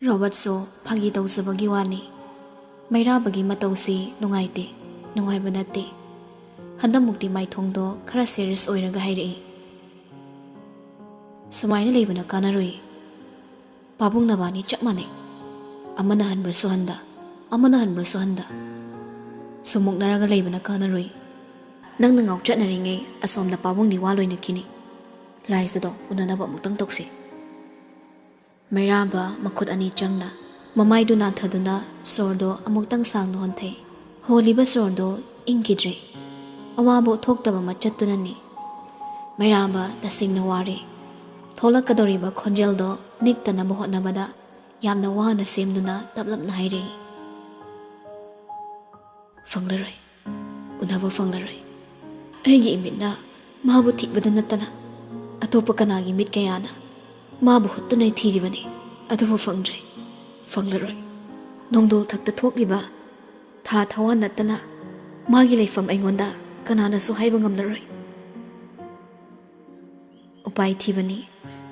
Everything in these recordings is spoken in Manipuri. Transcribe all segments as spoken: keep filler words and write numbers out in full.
ꯔꯣꯕꯔꯠꯁꯨ ꯐꯥꯒꯤ ꯇꯧꯖꯕꯒꯤ ꯋꯥꯅꯤ꯫ ꯃꯩꯔꯥꯕꯒꯤ ꯃꯇꯧꯁꯤ ꯅꯨꯡꯉꯥꯏꯇꯦ, ꯅꯨꯡꯉꯥꯏꯕ ꯅꯠꯇꯦ꯫ ꯍꯟꯗꯛꯃꯨꯛꯇꯤ ꯃꯥꯏꯊꯣꯡꯗꯣ ꯈꯔ ꯁꯦꯔꯤꯌꯁ ꯑꯣꯏꯔꯒ ꯍꯥꯏꯔꯛꯏ꯫ "ꯁꯨꯃꯥꯏꯅ ꯂꯩꯕꯅ ꯀꯥꯟꯅꯔꯣꯏ꯫ ꯄꯥꯕꯨꯡ ꯅꯕꯥꯅꯤ ꯆꯞ ꯃꯥꯟꯅꯩ꯫ ꯑꯃꯅ ꯍꯟꯕ꯭ꯔꯁꯨ ꯍꯟꯗ, ꯑꯃꯅ ꯍꯟꯕ꯭ꯔꯁꯨ ꯍꯟꯗ꯫ ꯁꯨꯝꯃꯨꯛꯅꯔꯒ ꯂꯩꯕꯅ ꯀꯥꯟꯅꯔꯣꯏ꯫ ꯅꯪꯅ ꯉꯥꯎꯆꯠꯅꯔꯤꯉꯩ ꯑꯁꯣꯝꯗ ꯄꯥꯕꯨꯡꯗꯤ ꯋꯥ ꯂꯣꯏꯅꯈꯤꯅꯤ꯫ ꯂꯥꯏꯖꯗꯣ ꯎꯅꯅꯕ ꯑꯃꯨꯛꯇꯪ ꯇꯧꯁꯤ꯫" ꯃꯩꯔꯥꯕ ꯃꯈꯨꯠ ꯑꯅꯤ ꯆꯪꯅ ꯃꯃꯥꯏꯗꯨ ꯅꯥꯟꯊꯗꯨꯅ ꯁꯣꯔꯗꯣ ꯑꯃꯨꯛꯇꯪ ꯁꯥꯡꯅ ꯍꯣꯟꯊꯩ꯫ ꯍꯣꯜꯂꯤꯕ ꯁꯣꯔꯗꯣ ꯏꯪꯈꯤꯗ꯭ꯔꯦ꯫ ꯑꯋꯥꯕ ꯎꯠꯊꯣꯛꯇꯕ ꯃꯆꯠꯇꯨꯅꯅꯤ꯫ ꯃꯩꯔꯥꯕ ꯇꯁꯦꯡꯅ ꯋꯥꯔꯦ꯫ ꯊꯣꯛꯂꯛꯀꯗꯧꯔꯤꯕ ꯈꯣꯟꯖꯦꯜꯗꯣ ꯅꯤꯛꯇꯅꯕ ꯍꯣꯠꯅꯕꯗ ꯌꯥꯝꯅ ꯋꯥꯅ ꯁꯦꯝꯗꯨꯅ ꯇꯞꯂꯞꯅ ꯍꯥꯏꯔꯛꯏ, "ꯐꯪꯂꯔꯣꯏ, ꯎꯅꯕ ꯐꯪꯂꯔꯣꯏ꯫ ꯑꯩꯒꯤ ꯏꯃꯤꯠꯅ ꯃꯥꯕꯨ ꯊꯤꯕꯗ ꯅꯠꯇꯅ ꯑꯇꯣꯞꯄ ꯀꯅꯥꯒꯤ ꯃꯤꯠ ꯀꯌꯥꯅ ꯃꯥꯕꯨ ꯍꯨꯠꯇꯨꯅ ꯊꯤꯔꯤꯕꯅꯤ, ꯑꯗꯨꯕꯨ ꯐꯪꯗ꯭ꯔꯦ, ꯐꯪꯂꯔꯣꯏ꯫ ꯅꯣꯡꯗꯣꯜ ꯊꯛꯇ ꯊꯣꯛꯂꯤꯕ ꯊꯥ ꯊꯋꯥꯟ ꯅꯠꯇꯅ ꯃꯥꯒꯤ ꯂꯩꯐꯝ ꯑꯩꯉꯣꯟꯗ ꯀꯅꯥꯅꯁꯨ ꯍꯥꯏꯕ ꯉꯝꯂꯔꯣꯏ꯫" ꯎꯄꯥꯏ ꯊꯤꯕꯅꯤ꯫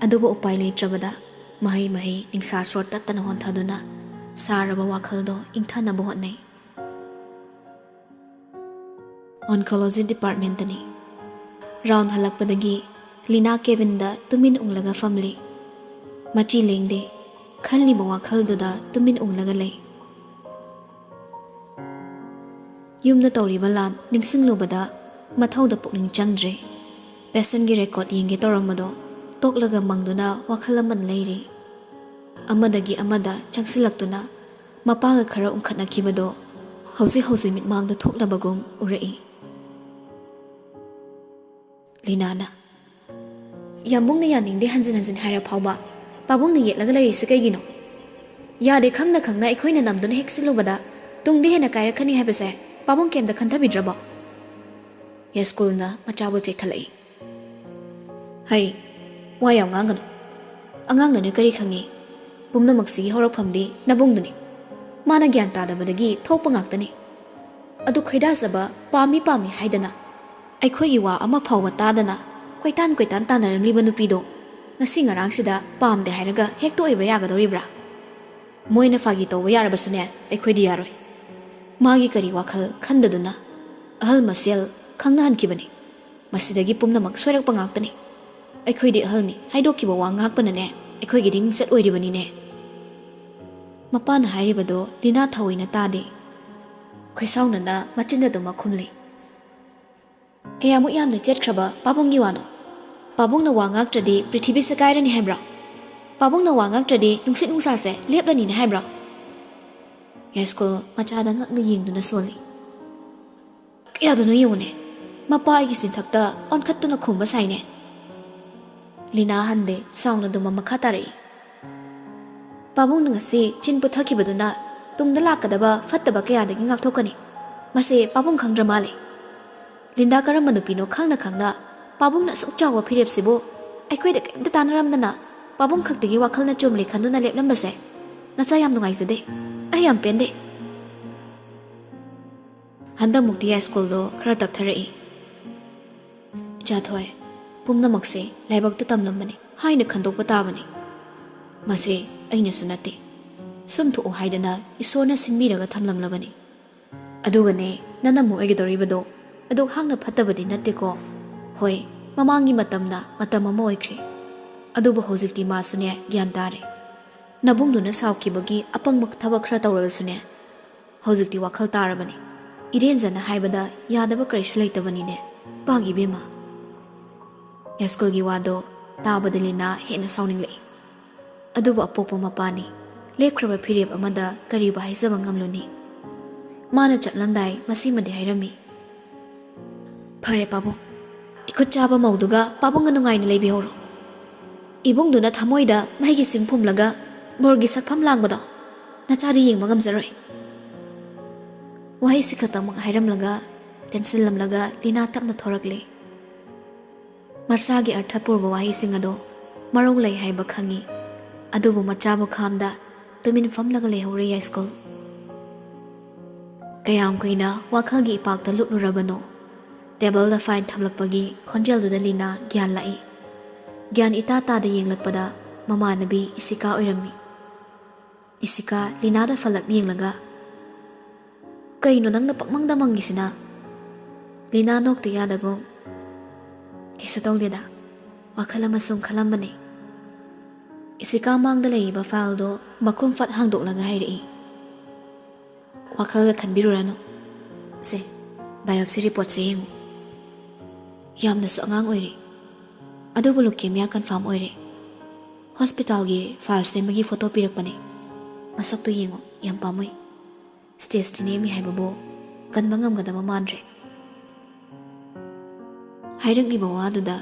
ꯑꯗꯨꯕꯨ ꯎꯄꯥꯏ ꯂꯩꯇ꯭ꯔꯕꯗ ꯃꯍꯩ ꯃꯍꯩ ꯅꯤꯡꯁꯥ ꯁꯣꯔ ꯇꯠꯇꯅ ꯍꯣꯟꯊꯗꯨꯅ ꯁꯥꯔꯕ ꯋꯥꯈꯜꯗꯣ ꯏꯪꯊꯅꯕ ꯍꯣꯠꯅꯩ꯫ ꯑꯣꯟꯀꯣꯂꯣꯖꯤ ꯗꯤꯄꯥꯔꯠꯃꯦꯟꯇꯅꯤ꯫ ꯔꯥꯎꯟ ꯍꯜꯂꯛꯄꯗꯒꯤ ꯂꯤꯅꯥ ꯀꯦꯕꯤꯟꯗ ꯇꯨꯃꯤꯟ ꯎꯪꯂꯒ ꯐꯝꯂꯤ꯫ ꯃꯆꯤ ꯂꯦꯡꯗꯦ꯫ ꯈꯜꯂꯤꯕ ꯋꯥꯈꯜꯗꯨꯗ ꯇꯨꯃꯤꯟ ꯎꯪꯂꯒ ꯂꯩ꯫ ꯌꯨꯝꯗ ꯇꯧꯔꯤꯕ ꯂꯥꯟ ꯅꯤꯡꯁꯤꯡꯂꯨꯕꯗ ꯃꯊꯧꯗ ꯄꯨꯛꯅꯤꯡ ꯆꯪꯗ꯭ꯔꯦ꯫ ꯄꯦꯁꯦꯟꯒꯤ ꯔꯦꯀꯣꯔꯠ ꯌꯦꯡꯒꯦ ꯇꯧꯔꯝꯕꯗꯣ ꯇꯣꯛꯂꯒ ꯃꯪꯗꯨꯅ ꯋꯥꯈꯜ ꯑꯃꯗ ꯂꯩꯔꯤ꯫ ꯑꯃꯗꯒꯤ ꯑꯃꯗ ꯆꯪꯁꯤꯜꯂꯛꯇꯨꯅ ꯃꯄꯥꯒ ꯈꯔ ꯎꯪꯈꯠꯅꯈꯤꯕꯗꯣ ꯍꯧꯖꯤꯛ ꯍꯧꯖꯤꯛ ꯃꯤꯠꯃꯥꯡꯗ ꯊꯣꯛꯂꯕꯒꯨꯝ ꯎꯔꯛꯏ꯫ ꯂꯤꯅꯥꯅ, "ꯌꯥꯝꯕꯨꯡꯅ ꯌꯥꯅꯤꯡꯗꯦ ꯍꯟꯖꯤꯟ ꯍꯟꯖꯤꯟ ꯍꯥꯏꯔ ꯐꯥꯎꯕ ꯄꯥꯕꯨꯡꯅ ꯌꯦꯠꯂꯒ ꯂꯩꯔꯤꯁꯦ ꯀꯩꯒꯤꯅꯣ? ꯌꯥꯗꯦ ꯈꯪꯅ ꯈꯪꯅ ꯑꯩꯈꯣꯏꯅ ꯅꯝꯗꯨꯅ ꯍꯦꯛ ꯁꯤꯜꯂꯨꯕꯗ ꯇꯨꯡꯗ ꯍꯦꯟꯅ ꯀꯥꯏꯔꯛꯀꯅꯤ ꯍꯥꯏꯕꯁꯦ ꯄꯥꯕꯨꯡ ꯀꯩꯝꯇ ꯈꯟꯊꯕꯤꯗ꯭ꯔꯕꯣ?" ꯌꯥꯏꯁ꯭ꯀꯨꯜꯅ ꯃꯆꯥꯕꯨ ꯆꯩꯊꯠꯂꯛꯏ꯫ "ꯍꯩ, ꯋꯥ ꯌꯥꯝ ꯉꯥꯡꯒꯅꯨ꯫ ꯑꯉꯥꯡꯅꯅ ꯀꯔꯤ ꯈꯪꯉꯤ? ꯄꯨꯝꯅꯃꯛꯁꯤꯒꯤ ꯍꯧꯔꯛꯐꯝꯗꯤ ꯅꯕꯨꯡꯗꯨꯅꯤ꯫ ꯃꯥꯅ ꯒ꯭ꯌꯥꯟ ꯇꯥꯗꯕꯗꯒꯤ ꯊꯣꯛꯄ ꯉꯥꯛꯇꯅꯤ꯫ ꯑꯗꯨ ꯈꯣꯏꯗꯥꯖꯕ, ꯄꯥꯝꯃꯤ ꯄꯥꯝꯃꯤ ꯍꯥꯏꯗꯅ ꯑꯩꯈꯣꯏꯒꯤ ꯋꯥ ꯑꯃ ꯐꯥꯎꯕ ꯇꯥꯗꯅ ꯀꯣꯏꯇꯥꯟ ꯀꯣꯏꯇꯥꯟ ꯇꯥꯟꯅꯔꯝꯂꯤꯕ ꯅꯨꯄꯤꯗꯣ ꯉꯁꯤ ꯉꯔꯥꯡꯁꯤꯗ ꯄꯥꯝꯗꯦ ꯍꯥꯏꯔꯒ ꯍꯦꯛꯇ ꯑꯣꯏꯕ ꯌꯥꯒꯗꯧꯔꯤꯕ꯭ꯔꯥ? ꯃꯣꯏꯅ ꯐꯥꯒꯤ ꯇꯧꯕ ꯌꯥꯔꯕꯁꯨꯅꯦ, ꯑꯩꯈꯣꯏꯗꯤ ꯌꯥꯔꯣꯏ꯫ ꯃꯥꯒꯤ ꯀꯔꯤ ꯋꯥꯈꯜ ꯈꯟꯗꯗꯨꯅ ꯑꯍꯜ ꯃꯁꯦꯜ ꯈꯪꯅꯍꯟꯈꯤꯕꯅꯤ꯫ ꯃꯁꯤꯗꯒꯤ ꯄꯨꯝꯅꯃꯛ ꯁꯣꯏꯔꯛꯄ ꯉꯥꯛꯇꯅꯤ꯫ ꯑꯩꯈꯣꯏꯗꯤ ꯑꯍꯜꯅꯤ, ꯍꯥꯏꯗꯣꯛꯈꯤꯕ ꯋꯥ ꯉꯥꯛꯄꯅꯅꯦ ꯑꯩꯈꯣꯏꯒꯤꯗꯤ ꯃꯤꯡꯆꯠ ꯑꯣꯏꯔꯤꯕꯅꯤꯅꯦ꯫ ꯃꯄꯥꯅ ꯍꯥꯏꯔꯤꯕꯗꯣ ꯂꯤꯅꯥ ꯊꯑꯣꯏꯅ ꯇꯥꯗꯦ꯫ ꯈꯣꯏꯁꯥꯎꯅꯅ ꯃꯆꯤꯟ ꯑꯗꯨꯃꯛ ꯈꯨꯝꯂꯤ꯫ ꯀꯌꯥꯃꯨꯛ ꯌꯥꯝꯅ ꯆꯦꯠꯈ꯭ꯔꯕ ꯄꯥꯕꯨꯡꯒꯤ ꯋꯥꯅꯣ? ꯄꯥꯕꯨꯡꯅ ꯋꯥ ꯉꯥꯛꯇ꯭ꯔꯗꯤ ꯄ꯭ꯔꯤꯊꯤꯕꯤꯁꯦ ꯀꯥꯏꯔꯅꯤ ꯍꯥꯏꯕ꯭ꯔꯣ? ꯄꯥꯕꯨꯡꯅ ꯋꯥ ꯉꯥꯛꯇ꯭ꯔꯗꯤ ꯅꯨꯡꯁꯤꯠ ꯅꯨꯡꯁꯥꯁꯦ ꯂꯦꯞꯂꯅꯤꯅꯦ ꯍꯥꯏꯕ꯭ꯔꯣ? ꯌꯥꯏꯁ꯭ꯀꯨꯜ ꯃꯆꯥꯗ ꯉꯛꯅ ꯌꯦꯡꯗꯨꯅ ꯁꯣꯜꯂꯤ꯫ ꯀꯌꯥꯗꯅꯣ ꯌꯦꯡꯉꯨꯅꯦ, ꯃꯄꯥ ꯑꯩꯒꯤ ꯆꯤꯟꯊꯛꯇ ꯑꯣꯟꯈꯠꯇꯨꯅ ꯈꯨꯝꯕ ꯁꯥꯏꯅꯦ꯫ ꯂꯤꯅꯥ ꯍꯟꯗꯦ, ꯁꯥꯎꯅ ꯑꯗꯨꯃꯛ ꯃꯈꯥ ꯇꯥꯔꯛꯏ꯫ ꯄꯥꯕꯨꯡꯅ ꯉꯁꯤ ꯆꯤꯟ ꯄꯨꯊꯛꯈꯤꯕꯗꯨꯅ ꯇꯨꯡꯗ ꯂꯥꯛꯀꯗꯕ ꯐꯠꯇꯕ ꯀꯌꯥꯗꯒꯤ ꯉꯥꯛꯊꯣꯛꯀꯅꯤ꯫ ꯃꯁꯤ ꯄꯥꯕꯨꯡ ꯈꯪꯗ꯭ꯔ ꯃꯥꯜꯂꯦ꯫ ꯂꯤꯟꯗꯥ ꯀꯔꯝꯕ ꯅꯨꯄꯤꯅꯣ ꯈꯪꯅ ꯈꯪꯅ ꯄꯥꯕꯨꯡꯅ ꯑꯁꯨꯛ ꯆꯥꯎꯕ ꯐꯤꯔꯦꯞꯁꯤꯕꯨ ꯑꯩꯈꯣꯏꯗ ꯀꯔꯤꯝꯇ ꯇꯥꯟꯅꯔꯝꯗꯅ ꯄꯥꯕꯨꯡ ꯈꯛꯇꯒꯤ ꯋꯥꯈꯜꯅ ꯆꯨꯝꯂꯦ ꯈꯟꯗꯨꯅ ꯂꯦꯞꯂꯝꯕꯁꯦ ꯅꯆꯥ ꯌꯥꯝ ꯅꯨꯡꯉꯥꯏꯖꯗꯦ꯫ ꯑꯩ ꯌꯥꯝ ꯄꯦꯟꯗꯦ꯫ ꯍꯟꯗꯛꯃꯨꯛꯇꯤ ꯌꯥꯏꯁ꯭ꯀꯨꯜꯗꯣ ꯈꯔ ꯇꯞꯊꯔꯛꯏ꯫ ꯏꯆꯥꯊꯣꯏ, ꯄꯨꯝꯅꯃꯛꯁꯦ ꯂꯥꯏꯕꯛꯇ ꯇꯝꯂꯝꯕꯅꯤ ꯍꯥꯏꯅ ꯈꯟꯗꯣꯛꯄ ꯇꯥꯕꯅꯤ꯫ ꯃꯁꯦ ꯑꯩꯅꯁꯨ ꯅꯠꯇꯦ, ꯁꯨꯝ ꯊꯣꯛꯎ ꯍꯥꯏꯗꯅ ꯏꯁꯣꯔꯅ ꯁꯤꯟꯕꯤꯔꯒ ꯊꯝꯂꯝꯂꯕꯅꯤ꯫ ꯑꯗꯨꯒꯅꯦ, ꯅꯅꯝꯃꯨ ꯑꯣꯏꯒꯗꯧꯔꯤꯕꯗꯣ ꯑꯗꯨꯛ ꯍꯥꯡꯅ ꯐꯠꯇꯕꯗꯤ ꯅꯠꯇꯦꯀꯣ꯫ ꯍꯣꯏ, ꯃꯃꯥꯡꯒꯤ ꯃꯇꯝꯅ ꯃꯇꯝ ꯑꯃ ꯑꯣꯏꯈ꯭ꯔꯦ, ꯑꯗꯨꯕꯨ ꯍꯧꯖꯤꯛꯇꯤ ꯃꯥꯁꯨꯅꯦ ꯒ꯭ꯌꯥꯟ ꯇꯥꯔꯦ꯫ ꯅꯕꯨꯡꯗꯨꯅ ꯁꯥꯎꯈꯤꯕꯒꯤ ꯑꯄꯪꯕ ꯊꯕꯛ ꯈꯔ ꯇꯧꯔꯕꯁꯨꯅꯦ, ꯍꯧꯖꯤꯛꯇꯤ ꯋꯥꯈꯜ ꯇꯥꯔꯕꯅꯤ꯫ ꯏꯔꯦꯟꯖꯅ ꯍꯥꯏꯕꯗ ꯌꯥꯗꯕ ꯀꯔꯤꯁꯨ ꯂꯩꯇꯕꯅꯤꯅꯦ, ꯄꯥꯒꯤ ꯏꯕꯦꯝꯃ꯫ ꯌꯥꯏꯁ꯭ꯀꯨꯜꯒꯤ ꯋꯥꯗꯣ ꯇꯥꯕꯗ ꯂꯤꯅꯥ ꯍꯦꯟꯅ ꯁꯥꯎꯅꯤꯡꯂꯛꯏ꯫ ꯑꯗꯨꯕꯨ ꯑꯄꯣꯛꯄ ꯃꯄꯥꯅꯤ, ꯂꯦꯞꯈ꯭ꯔꯕ ꯐꯤꯔꯦꯞ ꯑꯃꯗ ꯀꯔꯤꯕꯨ ꯍꯥꯏꯖꯕ ꯉꯝꯂꯨꯅꯤ? ꯃꯥꯅ ꯆꯠꯂꯝꯗꯥꯏ ꯃꯁꯤꯃꯗꯤ ꯍꯥꯏꯔꯝꯃꯤ꯫ ꯐꯔꯦ ꯄꯥꯕꯨꯡ, ꯏꯈꯨꯠ ꯆꯥꯕ ꯃꯧꯗꯨꯒ ꯄꯥꯕꯨꯡꯒ ꯅꯨꯡꯉꯥꯏꯅ ꯂꯩꯕꯤꯍꯧꯔꯣ꯫ ꯏꯕꯨꯡꯗꯨꯅ ꯊꯃꯣꯏꯗ ꯃꯩꯒꯤ ꯁꯤꯡ ꯐꯨꯝꯂꯒ ꯕꯣꯔꯒꯤ ꯁꯛꯐꯝ ꯂꯥꯡꯕꯗꯣ ꯅꯆꯥꯗꯤ ꯌꯦꯡꯕ ꯉꯝꯖꯔꯣꯏ꯫ ꯋꯥꯍꯩꯁꯤ ꯈꯛꯇꯃꯛ ꯍꯥꯏꯔꯝꯂꯒ ꯇꯦꯟꯁꯤꯜꯂꯝꯂꯒ ꯂꯤꯅꯥ ꯇꯞꯅ ꯊꯣꯔꯛꯂꯦ꯫ ꯃꯆꯥꯒꯤ ꯑꯔꯊ ꯄꯨꯔꯕ ꯋꯥꯍꯩꯁꯤꯡ ꯑꯗꯣ ꯃꯔꯧ ꯂꯩ ꯍꯥꯏꯕ ꯈꯪꯉꯤ, ꯑꯗꯨꯕꯨ ꯃꯆꯥꯕꯨ ꯈꯥꯝꯗ ꯇꯨꯃꯤꯟ ꯐꯝꯂꯒ ꯂꯩꯍꯧꯔꯦ ꯌꯥꯏꯁ꯭ꯀꯨꯜ꯫ ꯀꯌꯥꯝ ꯀꯨꯏꯅ ꯋꯥꯈꯜꯒꯤ ꯏꯄꯥꯛꯇ ꯂꯨꯞꯂꯨꯔꯕꯅꯣ? ꯇꯦꯕꯜꯗ ꯐꯥꯏꯜ ꯊꯝꯂꯛꯄꯒꯤ ꯈꯣꯟꯖꯦꯜꯗꯨꯗ ꯂꯤꯅꯥ ꯒ꯭ꯌꯥꯟ ꯂꯥꯛꯏ꯫ ꯒ꯭ꯌꯥꯟ ꯏꯇꯥ ꯇꯥꯗ ꯌꯦꯡꯂꯛꯄꯗ ꯃꯃꯥꯟꯅꯕꯤ ꯏꯁꯤꯀꯥ ꯑꯣꯏꯔꯝꯃꯤ꯫ ꯏꯁꯤꯀꯥ ꯂꯤꯅꯥꯗ ꯐꯠꯂꯞ ꯌꯦꯡꯂꯒ, "ꯀꯩꯅꯣ ꯅꯪꯅ ꯄꯛꯃꯪꯗ ꯃꯪꯉꯤꯁꯤꯅ?" ꯂꯤꯅꯥ ꯅꯣꯛꯇ ꯌꯥꯗꯒꯨꯝ, "ꯀꯩꯁꯨ ꯇꯧꯗꯦꯗ, ꯋꯥꯈꯜ ꯑꯃ ꯁꯨꯝ ꯈꯜꯂꯝꯕꯅꯦ꯫" ꯏꯁꯤꯀꯥ ꯃꯥꯡꯗ ꯂꯩꯔꯤꯕ ꯐꯥꯏꯜꯗꯣ ꯃꯈꯨꯝ ꯐꯠ ꯍꯥꯡꯗꯣꯛꯂꯒ ꯍꯥꯏꯔꯛꯏ, "ꯋꯥꯈꯜꯒ ꯈꯟꯕꯤꯔꯨꯔꯅꯨ꯫ ꯁꯦ, ꯕꯥꯏꯑꯣꯞꯁꯤ ꯔꯤꯄꯣꯔꯠꯁꯦ ꯌꯦꯡꯉꯨ꯫ ꯌꯥꯝꯅꯁꯨ ꯑꯉꯥꯡ ꯑꯣꯏꯔꯤ, ꯑꯗꯨꯕꯨ ꯂꯨꯀꯦꯃꯤꯌꯥ ꯀꯟꯐꯥꯔꯝ ꯑꯣꯏꯔꯦ꯫ ꯍꯣꯁꯄꯤꯇꯥꯜꯒꯤ ꯐꯥꯏꯜ ꯁꯦꯝꯕꯒꯤ ꯐꯣꯇꯣ ꯄꯤꯔꯛꯄꯅꯦ, ꯃꯁꯛꯇꯨ ꯌꯦꯡꯉꯨ, ꯌꯥꯝ ꯄꯥꯝꯃꯨꯏ꯫ ꯁ꯭ꯇꯦꯖꯇꯤ ꯅꯦꯝꯃꯤ ꯍꯥꯏꯕꯕꯨ ꯀꯟꯕ ꯉꯝꯒꯗꯕ ꯃꯥꯟꯗ꯭ꯔꯦ꯫" ꯍꯥꯏꯔꯛꯂꯤꯕ ꯋꯥꯗꯨꯗ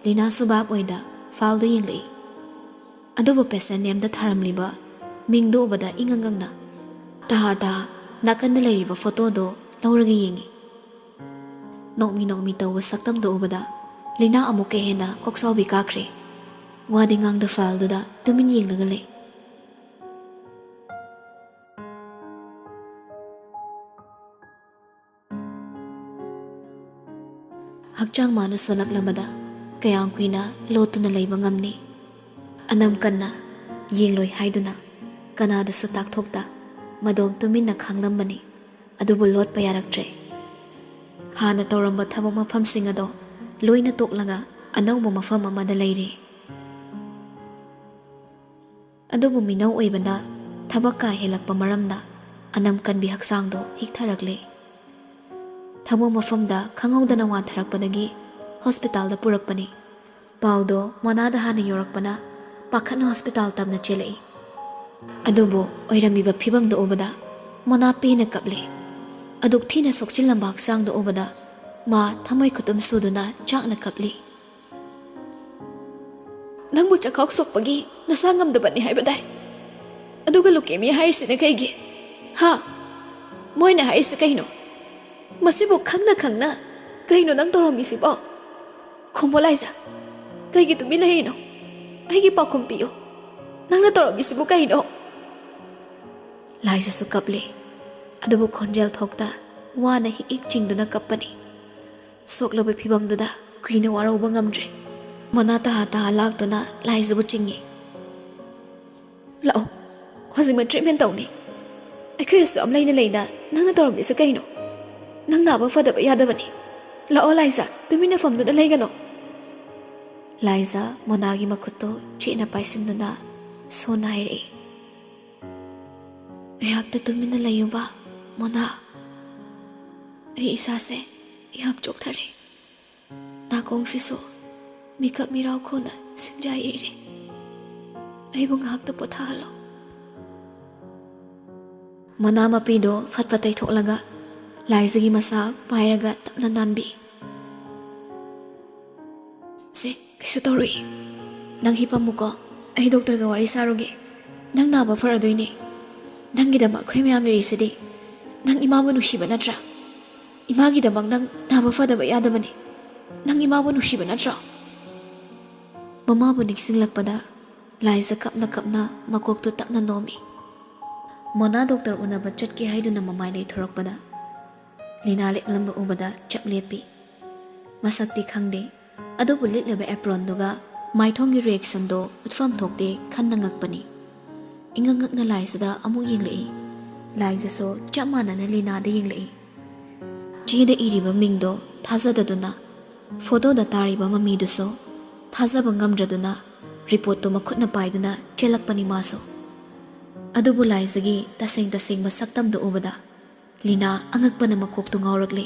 ꯂꯤꯅꯥꯁꯨ ꯚꯥꯞ ꯑꯣꯏꯗ ꯐꯥꯏꯜꯗꯨ ꯌꯦꯡꯂꯛꯏ꯫ ꯑꯗꯨꯕꯨ ꯄꯦꯁꯦꯟ ꯅꯦꯝꯗ ꯊꯥꯔꯝꯂꯤꯕ ꯃꯤꯡꯗꯨ ꯎꯕꯗ ꯏꯉꯪ ꯉꯪꯅ, ꯇꯍꯥ ꯇꯍꯥ ꯅꯥꯀꯟꯗ ꯂꯩꯔꯤꯕ ꯐꯣꯇꯣꯗꯣ ꯂꯧꯔꯒ ꯌꯦꯡꯉꯤ꯫ ꯅꯣꯛꯃꯤ ꯅꯣꯛꯃꯤ ꯇꯧꯕ ꯁꯛꯇꯝꯗꯨ ꯎꯕꯗ ꯂꯤꯅꯥ ꯑꯃꯨꯛꯀ ꯍꯦꯟꯅ ꯀꯣꯛꯆꯥꯎꯕꯤ ꯀꯥꯈ꯭ꯔꯦ꯫ ꯋꯥꯗꯤ ꯉꯥꯡꯗ ꯐꯥꯏꯜꯗꯨꯗ ꯇꯨꯃꯤꯟ ꯌꯦꯡꯂꯒ ꯂꯩ꯫ ꯍꯛꯆꯥꯡ ꯃꯥꯅ ꯁꯣꯜꯂꯛꯂꯕꯗ ꯀꯌꯥꯝ ꯀꯨꯏꯅ ꯂꯣꯠꯇꯨꯅ ꯂꯩꯕ ꯉꯝꯅꯤ? ꯑꯅꯝ ꯀꯟꯅ ꯌꯦꯡꯂꯣꯏ ꯍꯥꯏꯗꯨꯅ ꯀꯅꯥꯗꯁꯨ ꯇꯥꯛꯊꯣꯛꯇ ꯃꯗꯣꯝ ꯇꯨꯃꯤꯟꯅ ꯈꯥꯡꯂꯝꯕꯅꯤ꯫ ꯑꯗꯨꯕꯨ ꯂꯣꯠꯄ ꯌꯥꯔꯛꯇ꯭ꯔꯦ꯫ ꯍꯥꯟꯅ ꯇꯧꯔꯝꯕ ꯊꯕꯛ ꯃꯐꯝꯁꯤꯡ ꯑꯗꯣ ꯂꯣꯏꯅ ꯇꯣꯛꯂꯒ ꯑꯅꯧꯕ ꯃꯐꯝ ꯑꯃꯗ ꯂꯩꯔꯦ꯫ ꯑꯗꯨꯕꯨ ꯃꯤꯅꯧ ꯑꯣꯏꯕꯅ ꯊꯕꯛ ꯀꯥ ꯍꯦꯜꯂꯛꯄ ꯃꯔꯝꯅ ꯑꯅꯝ ꯀꯟꯕꯤ ꯍꯛꯆꯥꯡꯗꯣ ꯍꯤꯛꯊꯔꯛꯂꯦ꯫ ꯊꯕꯛ ꯃꯐꯝꯗ ꯈꯪꯍꯧꯗꯅ ꯋꯥꯟꯊꯔꯛꯄꯗꯒꯤ ꯍꯣꯁꯄꯤꯇꯥꯜꯗ ꯄꯨꯔꯛꯄꯅꯤ꯫ ꯄꯥꯎꯗꯣ ꯃꯣꯅꯥꯗ ꯍꯥꯟꯅ ꯌꯧꯔꯛꯄꯅ ꯄꯥꯈꯠꯅ ꯍꯣꯁꯄꯤꯇꯥꯜ ꯇꯝꯅ ꯆꯦꯜꯂꯛꯏ꯫ ꯑꯗꯨꯕꯨ ꯑꯣꯏꯔꯝꯃꯤꯕ ꯐꯤꯕꯝꯗꯨ ꯎꯕꯗ ꯃꯣꯅꯥ ꯄꯦꯟꯅ ꯀꯞꯂꯦ꯫ ꯑꯗꯨꯛ ꯊꯤꯅ ꯁꯣꯛꯆꯤꯜꯂꯝꯕ ꯍꯛꯆꯥꯡꯗꯨ ꯎꯕꯗ ꯃꯥ ꯊꯃꯣꯏ ꯈꯨꯇꯨꯝ ꯁꯨꯗꯨꯅ ꯆꯥꯛꯅ ꯀꯞꯂꯤ꯫ "ꯅꯪꯕꯨ ꯆꯈꯥꯎ ꯁꯣꯛꯄꯒꯤ ꯅꯁꯥ ꯉꯝꯗꯕꯅꯤ ꯍꯥꯏꯕ ꯇꯥꯏ꯫ ꯑꯗꯨꯒ ꯂꯨꯀꯦꯃꯤꯌꯥ ꯍꯥꯏꯔꯤꯁꯤꯅ ꯀꯩꯒꯤ? ꯍꯥ? ꯃꯣꯏꯅ ꯍꯥꯏꯔꯤꯁꯤ ꯀꯩꯅꯣ? ꯃꯁꯤꯕꯨ ꯈꯪꯅ ꯈꯪꯅ ꯀꯩꯅꯣ ꯅꯪ ꯇꯧꯔꯝꯃꯤꯁꯤꯕꯣ? ꯈꯨꯝꯃꯣ ꯂꯥꯏꯖꯥ, ꯀꯩꯒꯤ ꯇꯨꯃꯤꯟ ꯂꯩꯔꯤꯅꯣ? ꯑꯩꯒꯤ ꯄꯥꯎꯈꯨꯝ ꯄꯤꯌꯨ, ꯅꯪꯅ ꯇꯧꯔꯝꯃꯤꯁꯤꯕꯨ ꯀꯩꯅꯣ?" ꯂꯥꯏꯖꯥꯁꯨ ꯀꯞꯂꯦ, ꯑꯗꯨꯕꯨ ꯈꯣꯟꯖꯦꯜ ꯊꯣꯛꯇ ꯋꯥꯅ ꯍꯤꯛ ꯍꯤꯛ ꯆꯤꯡꯗꯨꯅ ꯀꯞꯄꯅꯤ꯫ ꯁꯣꯛꯂꯕ ꯐꯤꯕꯝꯗꯨꯗ ꯀꯨꯏꯅ ꯋꯥꯔꯧꯕ ꯉꯝꯗ꯭ꯔꯦ꯫ ꯃꯣꯅꯥ ꯇꯍꯥ ꯇꯍꯥ ꯂꯥꯛꯇꯨꯅ ꯂꯥꯏꯖꯥꯕꯨ ꯆꯤꯡꯉꯤ꯫ "ꯂꯥꯛꯑꯣ, ꯍꯧꯖꯤꯛꯃꯛ ꯇ꯭ꯔꯤꯠꯃꯦꯟ ꯇꯧꯅꯤ꯫ ꯑꯩꯈꯣꯏ ꯑꯁꯨꯛ ꯌꯥꯝ ꯂꯩꯅ ꯂꯩꯅ ꯅꯪꯅ ꯇꯧꯔꯝꯂꯤꯁꯦ ꯀꯩꯅꯣ? ꯅꯪ ꯅꯥꯕ ꯐꯗꯕ ꯌꯥꯗꯕꯅꯤ꯫ ꯂꯥꯛꯑꯣ ꯂꯥꯏꯖꯥ, ꯇꯨꯃꯤꯟꯅ ꯐꯝꯗꯨꯅ ꯂꯩꯒꯅꯣ꯫" ꯂꯥꯏꯖꯥ ꯃꯣꯅꯥꯒꯤ ꯃꯈꯨꯠꯇꯨ ꯆꯦꯠꯅ ꯄꯥꯏꯁꯤꯟꯗꯨꯅ ꯁꯣꯟꯅ ꯍꯥꯏꯔꯛꯏ, "ꯉꯥꯏꯍꯥꯛꯇ ꯇꯨꯃꯤꯟꯅ ꯂꯩꯌꯨꯕ, ꯃꯣꯅꯥ꯫ ꯑꯩ ꯏꯁꯥꯁꯦ ꯌꯥꯝ ꯆꯣꯛꯊꯔꯦ꯫ ꯅꯥꯀꯣꯡꯁꯤꯁꯨ ꯃꯤꯀꯞ ꯃꯤꯔꯥꯎ ꯈꯣꯟꯅ ꯁꯤꯡꯖꯥꯏ ꯏꯔꯦ꯫ ꯑꯩꯕꯨ ꯉꯥꯏꯍꯥꯛꯇ ꯄꯣꯊꯥꯍꯜꯂꯣ꯫" ꯃꯣꯅꯥ ꯃꯄꯤꯗꯣ ꯐꯠ ꯐꯠ ꯇꯩꯊꯣꯛꯂꯒ ꯂꯥꯏꯖꯥꯒꯤ ꯃꯁꯥ ꯄꯥꯏꯔꯒ ꯇꯞꯅ ꯅꯥꯟꯕꯤ꯫ "ꯁꯦ, ꯀꯩꯁꯨ ꯇꯧꯔꯣꯏ꯫ ꯅꯪ ꯍꯤꯞꯄꯝꯃꯨꯀꯣ꯫ ꯑꯩ ꯗꯣꯛꯇꯔꯒ ꯋꯥꯔꯤ ꯁꯥꯔꯨꯒꯦ꯫ ꯅꯪ ꯅꯥꯕ ꯐꯔꯗꯣꯏꯅꯦ꯫ ꯅꯪꯒꯤꯗꯃꯛ ꯑꯩꯈꯣꯏ ꯃꯌꯥꯝ ꯂꯩꯔꯤꯁꯤꯗꯤ꯫ ꯅꯪ ꯏꯃꯥꯕꯨ ꯅꯨꯡꯁꯤꯕ ꯅꯠꯇ꯭ꯔꯥ? ꯏꯃꯥꯒꯤꯗꯃꯛ ꯅꯪ ꯅꯥꯕ ꯐꯗꯕ ꯌꯥꯗꯕꯅꯤ꯫ ꯅꯪ ꯏꯃꯥꯕꯨ ꯅꯨꯡꯁꯤꯕ ꯅꯠꯇ꯭ꯔꯣ?" ꯃꯃꯥꯕꯨ ꯅꯤꯡꯁꯤꯡꯂꯛꯄꯗ ꯂꯥꯏꯖꯥ ꯀꯞꯅ ꯀꯞꯅ ꯃꯀꯣꯛꯇꯨ ꯇꯞꯅ ꯅꯣꯝꯃꯤ꯫ ꯃꯣꯅꯥ ꯗꯣꯛꯇꯔ ꯎꯅꯕ ꯆꯠꯀꯦ ꯍꯥꯏꯗꯨꯅ ꯃꯃꯥꯏ ꯂꯩꯊꯣꯔꯛꯄꯗ ꯂꯤꯅꯥ ꯂꯦꯞꯂꯝꯕ ꯎꯕꯗ ꯆꯞ ꯂꯦꯞꯄꯤ꯫ ꯃꯁꯛꯇꯤ ꯈꯪꯗꯦ, ꯑꯗꯨꯕꯨ ꯂꯤꯠꯂꯤꯕ ꯑꯦꯄ꯭ꯔꯣꯟꯗꯨꯒ ꯃꯥꯏꯊꯣꯡꯒꯤ ꯔꯤꯌꯦꯛꯁꯟꯗꯣ ꯎꯠꯐꯝ ꯊꯣꯛꯇꯦ, ꯈꯟꯅ ꯉꯛꯄꯅꯤ꯫ ꯏꯉꯛ ꯉꯛꯅ ꯂꯥꯏꯖꯥꯗ ꯑꯃꯨꯛ ꯌꯦꯡꯂꯛꯏ꯫ ꯂꯥꯏꯖꯥꯁꯨ ꯆꯞ ꯃꯥꯟꯅꯅ ꯂꯤꯅꯥꯗ ꯌꯦꯡꯂꯛꯏ꯫ ꯆꯦꯗ ꯏꯔꯤꯕ ꯃꯤꯡꯗꯣ ꯊꯥꯖꯗꯗꯨꯅ, ꯐꯣꯇꯣꯗ ꯇꯥꯔꯤꯕ ꯃꯃꯤꯗꯨꯁꯨ ꯊꯥꯖꯕ ꯉꯝꯗ꯭ꯔꯗꯨꯅ, ꯔꯤꯄꯣꯔꯠꯇꯨ ꯃꯈꯨꯠꯅ ꯄꯥꯏꯗꯨꯅ ꯆꯦꯜꯂꯛꯄꯅꯤ ꯃꯥꯁꯨ꯫ ꯑꯗꯨꯕꯨ ꯂꯥꯏꯖꯥꯒꯤ ꯇꯁꯦꯡ ꯇꯁꯦꯡꯕ ꯁꯛꯇꯝꯗꯨ ꯎꯕꯗ ꯂꯤꯅꯥ ꯑꯉꯛꯄꯅ ꯃꯀꯣꯛꯇꯨ ꯉꯥꯎꯔꯛꯂꯦ꯫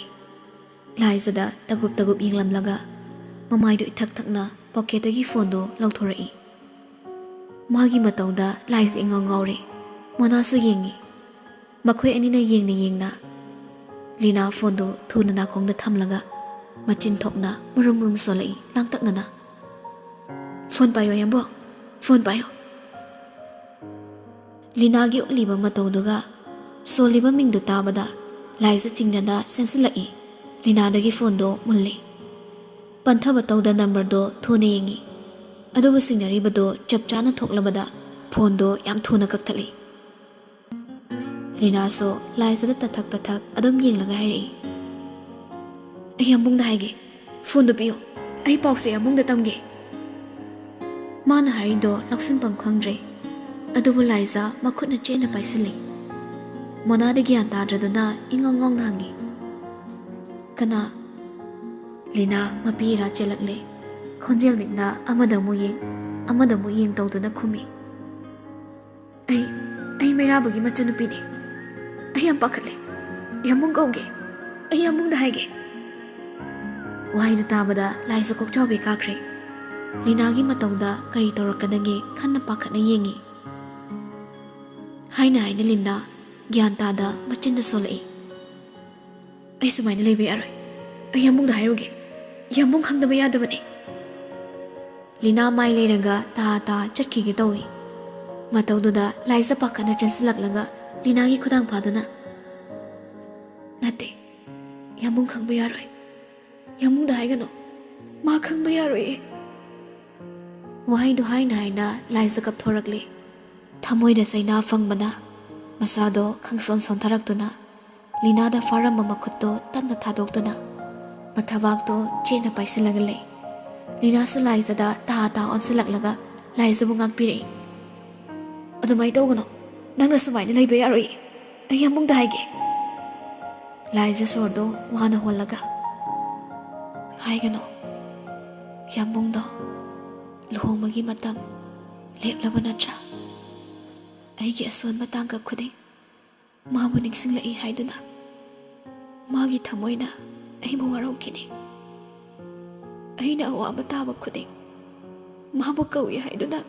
ꯂꯥꯏꯖꯥꯗ ꯇꯒꯨꯞ ꯇꯒꯨꯞ ꯌꯦꯡꯂꯝꯂꯒ ꯃꯃꯥꯏꯗꯨ ꯏꯊꯛ ꯊꯛꯅ ꯄꯣꯀꯦꯠꯇꯒꯤ ꯐꯣꯟꯗꯨ ꯂꯧꯊꯣꯔꯛꯏ꯫ ꯃꯥꯒꯤ ꯃꯇꯧꯗ ꯂꯥꯏꯖꯥ ꯏꯉꯥꯎ ꯉꯥꯎꯔꯦ꯫ ꯃꯣꯅꯥꯁꯨ ꯌꯦꯡꯉꯤ꯫ ꯃꯈꯣꯏ ꯑꯅꯤꯅ ꯌꯦꯡꯅ ꯌꯦꯡꯅ ꯂꯤꯅꯥ ꯐꯣꯟꯗꯨ ꯊꯨꯅ ꯅꯥꯀꯣꯡꯗ ꯊꯝꯂꯒ ꯃꯆꯤꯟ ꯊꯣꯛꯅ ꯃꯨꯔꯨꯝ ꯃꯨꯔꯨꯝ ꯁꯣꯜꯂꯛꯏ ꯂꯥꯡꯇꯛꯅꯅ꯫ "ꯐꯣꯟ ꯄꯥꯏꯌꯣ, ꯌꯥꯝꯕꯣ, ꯐꯣꯟ ꯄꯥꯏꯌꯣ꯫" ꯂꯤꯅꯥꯒꯤ ꯎꯠꯂꯤꯕ ꯃꯇꯧꯗꯨꯒ ꯁꯣꯜꯂꯤꯕ ꯃꯤꯡꯗꯨ ꯇꯥꯕꯗ ꯂꯥꯏꯖꯥ ꯆꯤꯡꯅꯅ ꯆꯦꯟꯁꯤꯜꯂꯛꯏ꯫ ꯂꯤꯅꯥꯗꯒꯤ ꯐꯣꯟꯗꯣ ꯃꯨꯜꯂꯤ꯫ ꯄꯟꯊꯕ ꯇꯧꯗ ꯅꯝꯕꯔꯗꯣ ꯊꯨꯅ ꯌꯦꯡꯉꯤ꯫ ꯑꯗꯨꯕꯨ ꯁꯤꯡꯅꯔꯤꯕꯗꯣ ꯆꯞ ꯆꯥꯅ ꯊꯣꯛꯂꯕꯗ ꯐꯣꯟꯗꯣ ꯌꯥꯝ ꯊꯨꯅ ꯀꯛꯊꯠꯂꯤ꯫ ꯂꯤꯅꯥꯁꯨ ꯂꯥꯏꯖꯥꯗ ꯇꯊꯛ ꯇꯊꯛ ꯑꯗꯨꯝ ꯌꯦꯡꯂꯒ ꯍꯥꯏꯔꯛꯏ, "ꯑꯩ ꯌꯥꯝꯕꯨꯡꯗ ꯍꯥꯏꯒꯦ, ꯐꯣꯟꯗꯣ ꯄꯤꯌꯨ, ꯑꯩ ꯄꯥꯎꯁꯦ ꯌꯥꯝꯕꯨꯡꯗ ꯇꯝꯒꯦ꯫" ꯃꯥꯅ ꯍꯥꯏꯔꯤꯗꯣ ꯂꯧꯁꯤꯟꯐꯝ ꯈꯪꯗ꯭ꯔꯦ꯫ ꯑꯗꯨꯕꯨ ꯂꯥꯏꯖ ꯃꯈꯨꯠꯅ ꯆꯦꯠꯅ ꯄꯥꯏꯁꯤꯜꯂꯤ꯫ ꯃꯣꯅꯥꯗ ꯒ꯭ꯌꯥꯟ ꯇꯥꯗ꯭ꯔꯗꯨꯅ ꯏꯉꯥꯎ ꯉꯥꯎꯅ ꯍꯪꯉꯤ, "ꯀꯅꯥ?" ꯂꯤꯅꯥ ꯃꯄꯤ ꯏꯔꯥ ꯆꯦꯜꯂꯛꯂꯦ꯫ ꯈꯣꯟꯖꯦꯜ ꯅꯤꯛꯅ ꯑꯃꯗ ꯑꯃꯨꯛ ꯌꯦꯡ, ꯑꯃꯗ ꯑꯃꯨꯛ ꯌꯦꯡ ꯇꯧꯗꯨꯅ ꯈꯨꯝꯃꯤ, "ꯑꯩ, ꯑꯩ ꯃꯩꯔꯥꯕꯒꯤ ꯃꯆꯟꯅꯨꯄꯤꯅꯤ꯫ ꯑꯩ ꯌꯥꯝ ꯄꯥꯈꯠꯂꯦ꯫ ꯌꯥꯝꯕꯨꯡ ꯀꯧꯒꯦ꯫ ꯑꯩ ꯌꯥꯝꯕꯨꯡꯗ ꯍꯥꯏꯒꯦ꯫" ꯋꯥꯍꯩꯗꯨ ꯇꯥꯕꯗ ꯂꯥꯏꯖ ꯀꯣꯛꯆꯥꯎꯕꯤ ꯀꯥꯈ꯭ꯔꯦ꯫ ꯂꯤꯅꯥꯒꯤ ꯃꯇꯧꯗ ꯀꯔꯤ ꯇꯧꯔꯛꯀꯗꯒꯦ ꯈꯟꯅ ꯄꯥꯈꯠꯅ ꯌꯦꯡꯉꯤ꯫ ꯍꯥꯏꯅ ꯍꯥꯏꯅ ꯂꯤꯅꯥ ꯒ꯭ꯌꯥꯟ ꯇꯥꯗ ꯃꯆꯤꯟꯗ ꯁꯣꯜꯂꯛꯏ, "ꯑꯩ ꯁꯨꯃꯥꯏꯅ ꯂꯩꯕ ꯌꯥꯔꯣꯏ꯫ ꯑꯩ ꯌꯥꯝꯕꯨꯡꯗ ꯍꯥꯏꯔꯨꯒꯦ꯫ ꯌꯥꯝꯕꯨꯡ ꯈꯪꯗꯕ ꯌꯥꯗꯕꯅꯤ꯫" ꯂꯤꯅꯥ ꯃꯥꯏ ꯂꯩꯔꯒ ꯇꯥ ꯇꯥ ꯆꯠꯈꯤꯒꯦ ꯇꯧꯏ꯫ ꯃꯇꯧꯗꯨꯗ ꯂꯥꯏꯖ ꯄꯥꯈꯠꯅ ꯆꯦꯟꯁꯤꯜꯂꯛꯂꯒ ꯂꯤꯅꯥꯒꯤ ꯈꯨꯗꯥꯡ ꯐꯥꯗꯨꯅ, "ꯅꯠꯇꯦ, ꯌꯥꯝꯕꯨꯡ ꯈꯪꯕ ꯌꯥꯔꯣꯏ꯫ ꯌꯥꯝꯕꯨꯡꯗ ꯍꯥꯏꯒꯅꯨ꯫ ꯃꯥ ꯈꯪꯕ ꯌꯥꯔꯣꯏꯌꯦ꯫" ꯋꯥꯍꯩꯗꯨ ꯍꯥꯏꯅ ꯍꯥꯏꯅ ꯂꯥꯏꯖ ꯀꯞꯊꯣꯔꯛꯂꯦ꯫ ꯊꯃꯣꯏꯗ ꯆꯩꯅꯥ ꯐꯪꯕꯅ ꯃꯁꯥꯗꯣ ꯈꯪꯁꯣꯟ ꯁꯣꯟꯊꯔꯛꯇꯨꯅ ꯂꯤꯅꯥꯗ ꯐꯥꯔꯝꯕ ꯃꯈꯨꯠꯇꯣ ꯇꯞꯅ ꯊꯥꯗꯣꯛꯇꯨꯅ ꯃꯊꯕꯥꯛꯇꯣ ꯆꯦꯠꯅ ꯄꯥꯏꯁꯤꯜꯂꯒ ꯂꯩ꯫ ꯂꯤꯅꯥꯁꯨ ꯂꯥꯏꯖꯗ ꯇꯥ ꯇꯥ ꯑꯣꯟꯁꯤꯜꯂꯛꯂꯒ ꯂꯥꯏꯖꯕꯨ ꯉꯥꯛꯄꯤꯔꯛꯏ꯫ "ꯑꯗꯨꯃꯥꯏꯅ ꯇꯧꯒꯅꯣ꯫ ꯅꯪꯅ ꯁꯨꯃꯥꯏꯅ ꯂꯩꯕ ꯌꯥꯔꯣꯏꯌꯦ꯫ ꯑꯩ ꯌꯥꯝꯕꯨꯡꯗ ꯍꯥꯏꯒꯦ꯫" ꯂꯥꯏꯖ ꯁꯣꯔꯗꯣ ꯋꯥꯅ ꯍꯣꯜꯂꯒ, "ꯍꯥꯏꯒꯅꯣ꯫ ꯌꯥꯝꯕꯨꯡꯗꯣ ꯂꯨꯍꯣꯡꯕꯒꯤ ꯃꯇꯝ ꯂꯦꯞꯂꯕ ꯅꯠꯇ꯭ꯔꯥ? ꯑꯩꯒꯤ ꯑꯁꯣꯟꯕ ꯇꯥꯡꯀꯛ ꯈꯨꯗꯤꯡ ꯃꯥꯕꯨ ꯅꯤꯡꯁꯤꯡꯂꯛꯏ ꯍꯥꯏꯗꯨꯅ ꯃꯥꯒꯤ ꯊꯃꯣꯏꯅ ꯑꯩꯕꯨ ꯋꯥꯔꯧꯈꯤꯅꯤ꯫ ꯑꯩꯅ ꯑꯋꯥꯕ ꯇꯥꯕ ꯈꯨꯗꯤꯡ ꯃꯥꯕꯨ ꯀꯧꯏ ꯍꯥꯏꯗꯨꯅ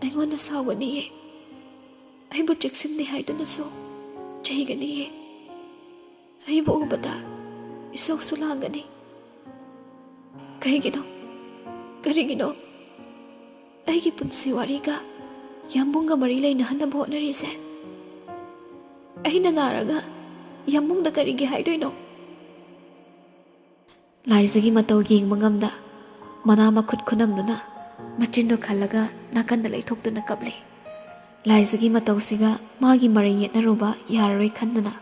ꯑꯩꯉꯣꯟꯗ ꯁꯥꯎꯒꯅꯤꯌꯦ꯫ ꯑꯩꯕꯨ ꯆꯦꯛꯁꯤꯟꯗꯦ ꯍꯥꯏꯗꯨꯅꯁꯨ ꯆꯩꯒꯅꯤꯌꯦ꯫ ꯑꯩꯕꯨ ꯎꯕꯗ ꯏꯁꯧꯁꯨ ꯂꯥꯡꯒꯅꯤ꯫ ꯀꯩꯒꯤꯅꯣ? ꯀꯔꯤꯒꯤꯅꯣ ꯑꯩꯒꯤ ꯄꯨꯟꯁꯤ ꯋꯥꯔꯤꯒ ꯌꯥꯝꯕꯨꯡꯒ ꯃꯔꯤ ꯂꯩꯅꯍꯟꯅꯕ ꯍꯣꯠꯅꯔꯤꯁꯦ? ꯑꯩꯅ ꯅꯥꯔꯒ ꯌꯥꯝꯕꯨꯡꯗ ꯀꯔꯤꯒꯤ ꯍꯥꯏꯗꯣꯏꯅꯣ?" ꯂꯥꯏꯖꯒꯤ ꯃꯇꯧ ꯌꯦꯡꯕ ꯉꯝꯗ ꯃꯅꯥ ꯃꯈꯨꯠ ꯈꯨꯅꯝꯗꯨꯅ ꯃꯆꯤꯟꯗꯨ ꯈꯜꯂꯒ ꯅꯥꯀꯟꯗ ꯂꯩꯊꯣꯛꯇꯨꯅ ꯀꯞꯂꯤ꯫ ꯂꯥꯏꯖꯒꯤ ꯃꯇꯧꯁꯤꯒ ꯃꯥꯒꯤ ꯃꯔꯩ ꯌꯦꯠꯅꯔꯨꯕ ꯌꯥꯔꯔꯣꯏ ꯈꯟꯗꯨꯅ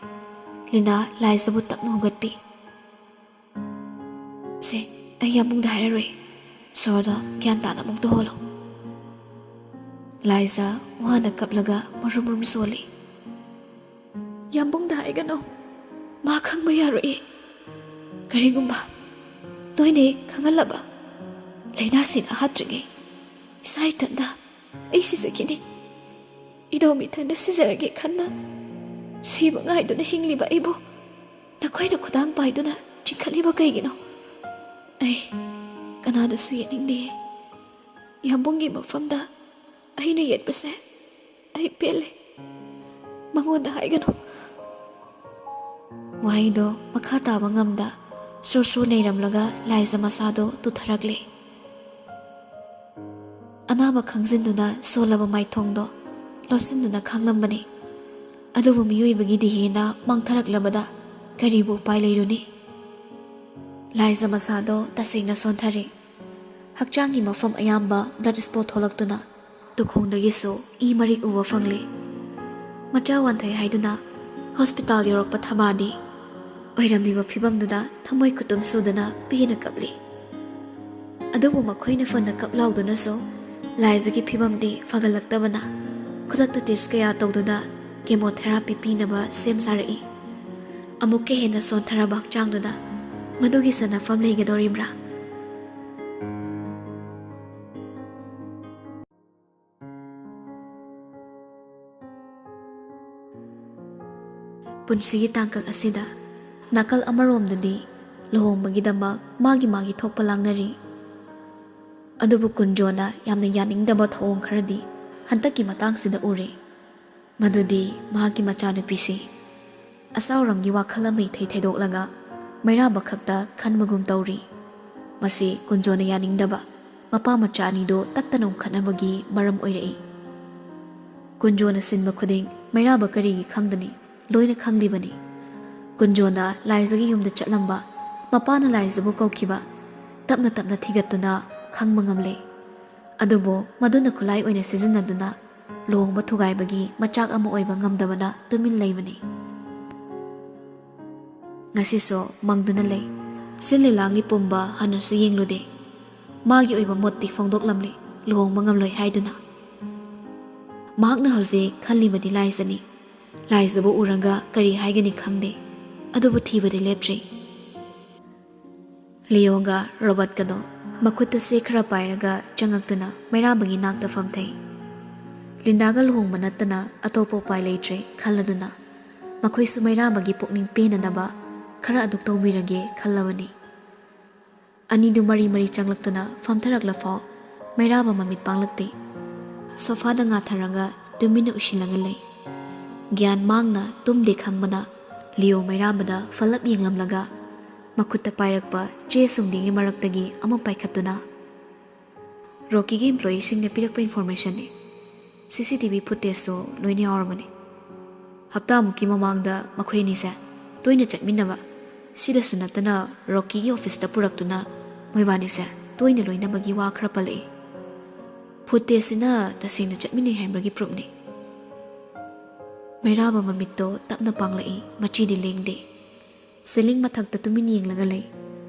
ꯂꯤꯅꯥ ꯂꯥꯏꯖꯕꯨ ꯇꯞꯅ ꯍꯧꯒꯠꯄꯤ꯫ "ꯁꯦ, ꯑꯩ ꯌꯥꯝꯕꯨꯡꯗ ꯍꯥꯏꯔꯔꯣꯏ꯫ ꯁꯣꯔꯗꯣ ꯒ꯭ꯌꯥꯟ ꯇꯥꯅ ꯑꯃꯨꯛꯇ ꯍꯣꯜꯂꯣ꯫" ꯂꯥꯏꯖ ꯋꯥꯅ ꯀꯞꯂꯒ ꯃꯔꯨꯝ ꯃꯔꯨꯝ ꯁꯣꯜꯂꯤ꯫ "ꯌꯥꯝꯕꯨꯡꯗ ꯍꯥꯏꯒꯅꯨ, ꯃꯥ ꯈꯪꯕ ꯌꯥꯔꯣꯏꯌꯦ꯫ ꯀꯔꯤꯒꯨꯝꯕ ꯅꯣꯏꯅ ꯍꯦꯛ ꯈꯪꯍꯜꯂꯕ, ꯂꯥꯏꯅꯥꯁꯤꯅ ꯍꯥꯠꯇ꯭ꯔꯤꯉꯩ ꯏꯁꯥ ꯏꯊꯟꯗ ꯑꯩ ꯁꯤꯖꯈꯤꯅꯤ꯫ ꯏꯗꯣꯝ ꯏꯊꯟꯗ ꯁꯤꯖꯔꯒꯦ ꯈꯟꯅ ꯁꯤꯕ ꯉꯥꯏꯗꯨꯅ ꯍꯤꯡꯂꯤꯕ ꯑꯩꯕꯨ ꯅꯈꯣꯏꯅ ꯈꯨꯗꯥꯡ ꯄꯥꯏꯗꯨꯅ ꯆꯤꯡꯈꯠꯂꯤꯕ ꯀꯩꯒꯤꯅꯣ? ꯑꯩ ꯀꯅꯥꯗꯁꯨ ꯌꯦꯠꯅꯤꯡꯗꯦ꯫ ꯌꯥꯝꯕꯨꯡꯒꯤ ꯃꯐꯝꯗ ꯑꯩꯅ ꯌꯦꯠꯄꯁꯦ ꯑꯩ ꯄꯦꯜꯂꯦ꯫ ꯃꯉꯣꯟꯗ ꯍꯥꯏꯒꯅꯨ꯫" ꯋꯥꯍꯩꯗꯣ ꯃꯈꯥ ꯇꯥꯕ ꯉꯝꯗ ꯁꯨꯔ ꯁꯨꯔ ꯅꯩꯔꯝꯂꯒ ꯂꯥꯏꯖ ꯃꯁꯥꯗꯣ ꯇꯨꯊꯔꯛꯂꯦ꯫ ꯑꯅꯥꯕ ꯈꯪꯖꯤꯟꯗꯨꯅ ꯁꯣꯜꯂꯕ ꯃꯥꯏꯊꯣꯡꯗꯣ ꯂꯣꯠꯁꯤꯟꯗꯨꯅ ꯈꯥꯡꯂꯝꯕꯅꯤ꯫ ꯑꯗꯨꯕꯨ ꯃꯤꯑꯣꯏꯕꯒꯤꯗꯤ ꯍꯦꯟꯅ ꯃꯥꯡꯊꯔꯛꯂꯕꯗ ꯀꯔꯤꯕꯨ ꯎꯄꯥꯏ ꯂꯩꯔꯨꯅꯤ? ꯂꯥꯏꯖ ꯃꯁꯥꯗꯣ ꯇꯁꯦꯡꯅ ꯁꯣꯟꯊꯔꯦ꯫ ꯍꯛꯆꯥꯡꯒꯤ ꯃꯐꯝ ꯑꯌꯥꯝꯕ blood spot ꯊꯣꯛꯂꯛꯇꯨꯅ ꯇꯨꯈꯣꯡꯗꯒꯤꯁꯨ ꯏ ꯃꯔꯤꯛ ꯎꯕ ꯐꯪꯂꯦ꯫ ꯃꯆꯥ ꯋꯥꯟꯊꯩ ꯍꯥꯏꯗꯨꯅ ꯍꯣꯁꯄꯤꯇꯥꯜ ꯌꯧꯔꯛꯄ ꯊꯕꯥꯗꯤ ꯑꯣꯏꯔꯝꯂꯤꯕ ꯐꯤꯕꯝꯗꯨꯗ ꯊꯃꯣꯏ ꯈꯨꯇꯨꯝ ꯁꯨꯗꯅ ꯄꯦꯟꯅ ꯀꯞꯂꯤ꯫ ꯑꯗꯨꯕꯨ ꯃꯈꯣꯏꯅ ꯐꯅ ꯀꯞ ꯂꯥꯎꯗꯨꯅꯁꯨ ꯂꯥꯏꯖꯒꯤ ꯐꯤꯕꯝꯗꯤ ꯐꯒꯠꯂꯛꯇꯕꯅ ꯈꯨꯗꯛꯇ test ꯀꯌꯥ ꯇꯧꯗꯨꯅ chemotherapy ꯄꯤꯅꯕ ꯁꯦꯝ ꯁꯥꯔꯛꯏ꯫ ꯑꯃꯨꯛꯀ ꯍꯦꯟꯅ ꯁꯣꯟꯊꯔꯕ ꯍꯛꯆꯥꯡꯗꯨꯗ ꯃꯗꯨꯒꯤ ꯆꯟꯅꯐꯝ ꯂꯩꯒꯗꯧꯔꯤꯕ꯭ꯔꯥ? ꯄꯨꯟꯁꯤꯒꯤ ꯇꯥꯡꯀꯛ ꯑꯁꯤꯗ ꯅꯥꯀꯜ ꯑꯃꯔꯣꯝꯗꯗꯤ ꯂꯨꯍꯣꯡꯕꯒꯤꯗꯃꯛ ꯃꯥꯒꯤ ꯃꯥꯒꯤ ꯊꯣꯛꯄ ꯂꯥꯡꯅꯔꯤ꯫ ꯑꯗꯨꯕꯨ ꯀꯨꯟꯖꯣꯅ ꯌꯥꯝꯅ ꯌꯥꯅꯤꯡꯗꯕ ꯊꯧꯑꯣꯡ ꯈꯔꯗꯤ ꯍꯟꯗꯛꯀꯤ ꯃꯇꯥꯡꯁꯤꯗ ꯎꯔꯦ꯫ ꯃꯗꯨꯗꯤ ꯃꯍꯥꯛꯀꯤ ꯃꯆꯥꯅꯨꯄꯤꯁꯤ ꯑꯆꯥꯎꯔꯝꯒꯤ ꯋꯥꯈꯜ ꯑꯃ ꯏꯊꯩ ꯊꯩꯗꯣꯛꯂꯒ ꯃꯩꯔꯥꯕ ꯈꯛꯇ ꯈꯟꯕꯒꯨꯝ ꯇꯧꯔꯤ꯫ ꯃꯁꯤ ꯀꯨꯟꯖꯣꯅ ꯌꯥꯅꯤꯡꯗꯕ ꯃꯄꯥ ꯃꯆꯥ ꯑꯅꯤꯗꯨ ꯇꯠꯇꯅ ꯎꯪꯈꯠꯅꯕꯒꯤ ꯃꯔꯝ ꯑꯣꯏꯔꯛꯏ꯫ ꯀꯨꯟꯖꯣꯅ ꯁꯤꯟꯕ ꯈꯨꯗꯤꯡ ꯃꯩꯔꯥꯕ ꯀꯔꯤꯒꯤ ꯈꯪꯗꯅꯤ? ꯂꯣꯏꯅ ꯈꯪꯂꯤꯕꯅꯤ꯫ ꯀꯨꯟꯖꯣꯅ ꯂꯥꯏꯖꯒꯤ ꯌꯨꯝꯗ ꯆꯠꯂꯝꯕ, ꯃꯄꯥꯅ ꯂꯥꯏꯖꯕꯨ ꯀꯧꯈꯤꯕ, ꯇꯞꯅ ꯇꯞꯅ ꯊꯤꯒꯠꯇꯨꯅ ꯈꯪꯕ ꯉꯝꯂꯦ꯫ ꯑꯗꯨꯕꯨ ꯃꯗꯨꯅ ꯈꯨꯠꯂꯥꯏ ꯑꯣꯏꯅ ꯁꯤꯖꯤꯟꯅꯗꯨꯅ ꯂꯨꯍꯣꯡꯕ ꯊꯨꯒꯥꯏꯕꯒꯤ ꯃꯆꯥꯛ ꯑꯃ ꯑꯣꯏꯕ ꯉꯝꯗꯕꯅ ꯇꯨꯃꯤꯟ ꯂꯩꯕꯅꯤ꯫ ꯉꯁꯤꯁꯨ ꯃꯪꯗꯨꯅ ꯂꯩ꯫ ꯁꯤꯜꯂꯤ ꯂꯥꯡꯂꯤ ꯄꯨꯝꯕ ꯍꯟꯅꯁꯨ ꯌꯦꯡꯂꯨꯗꯦ꯫ ꯃꯥꯒꯤ ꯑꯣꯏꯕ ꯃꯣꯠꯇꯤ ꯐꯣꯡꯗꯣꯛꯂꯝꯂꯤ, ꯂꯨꯍꯣꯡꯕ ꯉꯝꯂꯣꯏ ꯍꯥꯏꯗꯨꯅ꯫ ꯃꯍꯥꯛꯅ ꯍꯧꯖꯤꯛ ꯈꯜꯂꯤꯕꯗꯤ ꯂꯥꯏꯖꯅꯤ꯫ ꯂꯥꯏꯖꯕꯨ ꯎꯔꯒ ꯀꯔꯤ ꯍꯥꯏꯒꯅꯤ ꯈꯪꯗꯦ, ꯑꯗꯨꯕꯨ ꯊꯤꯕꯗꯤ ꯂꯦꯞꯇ꯭ꯔꯤ꯫ ꯂꯤꯌꯣꯒ ꯔꯣꯕꯔꯠꯀꯗꯣ ꯃꯈꯨꯠꯇ ꯆꯦ ꯈꯔ ꯄꯥꯏꯔꯒ ꯆꯪꯉꯛꯇꯨꯅ ꯃꯩꯔꯥꯕꯒꯤ ꯅꯥꯛꯇ ꯐꯝꯊꯩ꯫ ꯂꯤꯟꯗꯥꯒ ꯂꯨꯍꯣꯡꯕ ꯅꯠꯇꯅ ꯑꯇꯣꯞꯄ ꯎꯄꯥꯏ ꯂꯩꯇ꯭ꯔꯦ ꯈꯜꯂꯗꯨꯅ ꯃꯈꯣꯏꯁꯨ ꯃꯩꯔꯥꯕꯒꯤ ꯄꯨꯛꯅꯤꯡ ꯄꯦꯟꯅꯅꯕ ꯈꯔ ꯑꯗꯨꯛ ꯇꯧꯕꯤꯔꯒꯦ ꯈꯜꯂꯕꯅꯤ꯫ ꯑꯅꯤꯗꯨ ꯃꯔꯤ ꯃꯔꯤ ꯆꯪꯂꯛꯇꯨꯅ ꯐꯝꯊꯔꯛꯂꯐꯥꯎ ꯃꯩꯔꯥꯕ ꯃꯃꯤꯠ ꯄꯥꯡꯂꯛꯇꯦ꯫ ꯁꯣꯐꯥꯗ ꯉꯥꯊꯔꯒ ꯇꯨꯃꯤꯟꯅ ꯎꯏꯁꯤꯜꯂꯒ ꯂꯩ꯫ ꯒ꯭ꯌꯥꯟ ꯃꯥꯡꯅ ꯇꯨꯝꯗꯦ ꯈꯪꯕꯅ ꯂꯤꯌꯣ ꯃꯩꯔꯥꯕꯗ ꯐꯜꯂꯞ ꯌꯦꯡꯂꯝꯂꯒ ꯃꯈꯨꯠꯇ ꯄꯥꯏꯔꯛꯄ ꯆꯦ ꯁꯨꯡꯗꯤꯒꯤ ꯃꯔꯛꯇꯒꯤ ꯑꯃ ꯄꯥꯏꯈꯠꯇꯨꯅ, "ꯔꯣꯀꯤꯒꯤ ꯏꯝꯄ꯭ꯂꯣꯌꯤꯁꯤꯡꯅ ꯄꯤꯔꯛꯄ ꯏꯟꯐꯣꯔꯃꯦꯁꯟꯅꯤ꯫ ꯁꯤ ꯁꯤ ꯇꯤ ꯚꯤ ꯐꯨꯇꯦꯖꯁꯨ ꯂꯣꯏꯅ ꯌꯥꯎꯔꯕꯅꯤ꯫ ꯍꯞꯇꯥꯃꯨꯛꯀꯤ ꯃꯃꯥꯡꯗ ꯃꯈꯣꯏ ꯑꯅꯤꯁꯦ ꯇꯣꯏꯅ ꯆꯠꯃꯤꯟꯅꯕ, ꯁꯤꯗꯁꯨ ꯅꯠꯇꯅ ꯔꯣꯀꯤꯒꯤ ꯑꯣꯐꯤꯁꯇ ꯄꯨꯔꯛꯇꯨꯅ ꯃꯣꯏꯕꯥꯅꯤꯁꯦ ꯇꯣꯏꯅ ꯂꯣꯏꯅꯕꯒꯤ ꯋꯥ ꯈꯔ ꯄꯜꯂꯛꯏ꯫ ꯐꯨꯇꯦꯖꯁꯤꯅ ꯇꯁꯦꯡꯅ ꯆꯠꯃꯤꯟꯅꯩ ꯍꯥꯏꯕꯒꯤ ꯄ꯭ꯔꯨꯞꯅꯤ꯫" ꯃꯩꯔꯥꯕ ꯃꯃꯤꯠꯇꯣ ꯇꯞꯅ ꯄꯥꯡꯂꯛꯏ, ꯃꯆꯤꯗꯤ ꯂꯦꯡꯗꯦ꯫ ꯁꯤꯂꯤꯡ ꯃꯊꯛꯇ ꯇꯨꯃꯤꯟ ꯌꯦꯡꯂꯒ ꯂꯩ꯫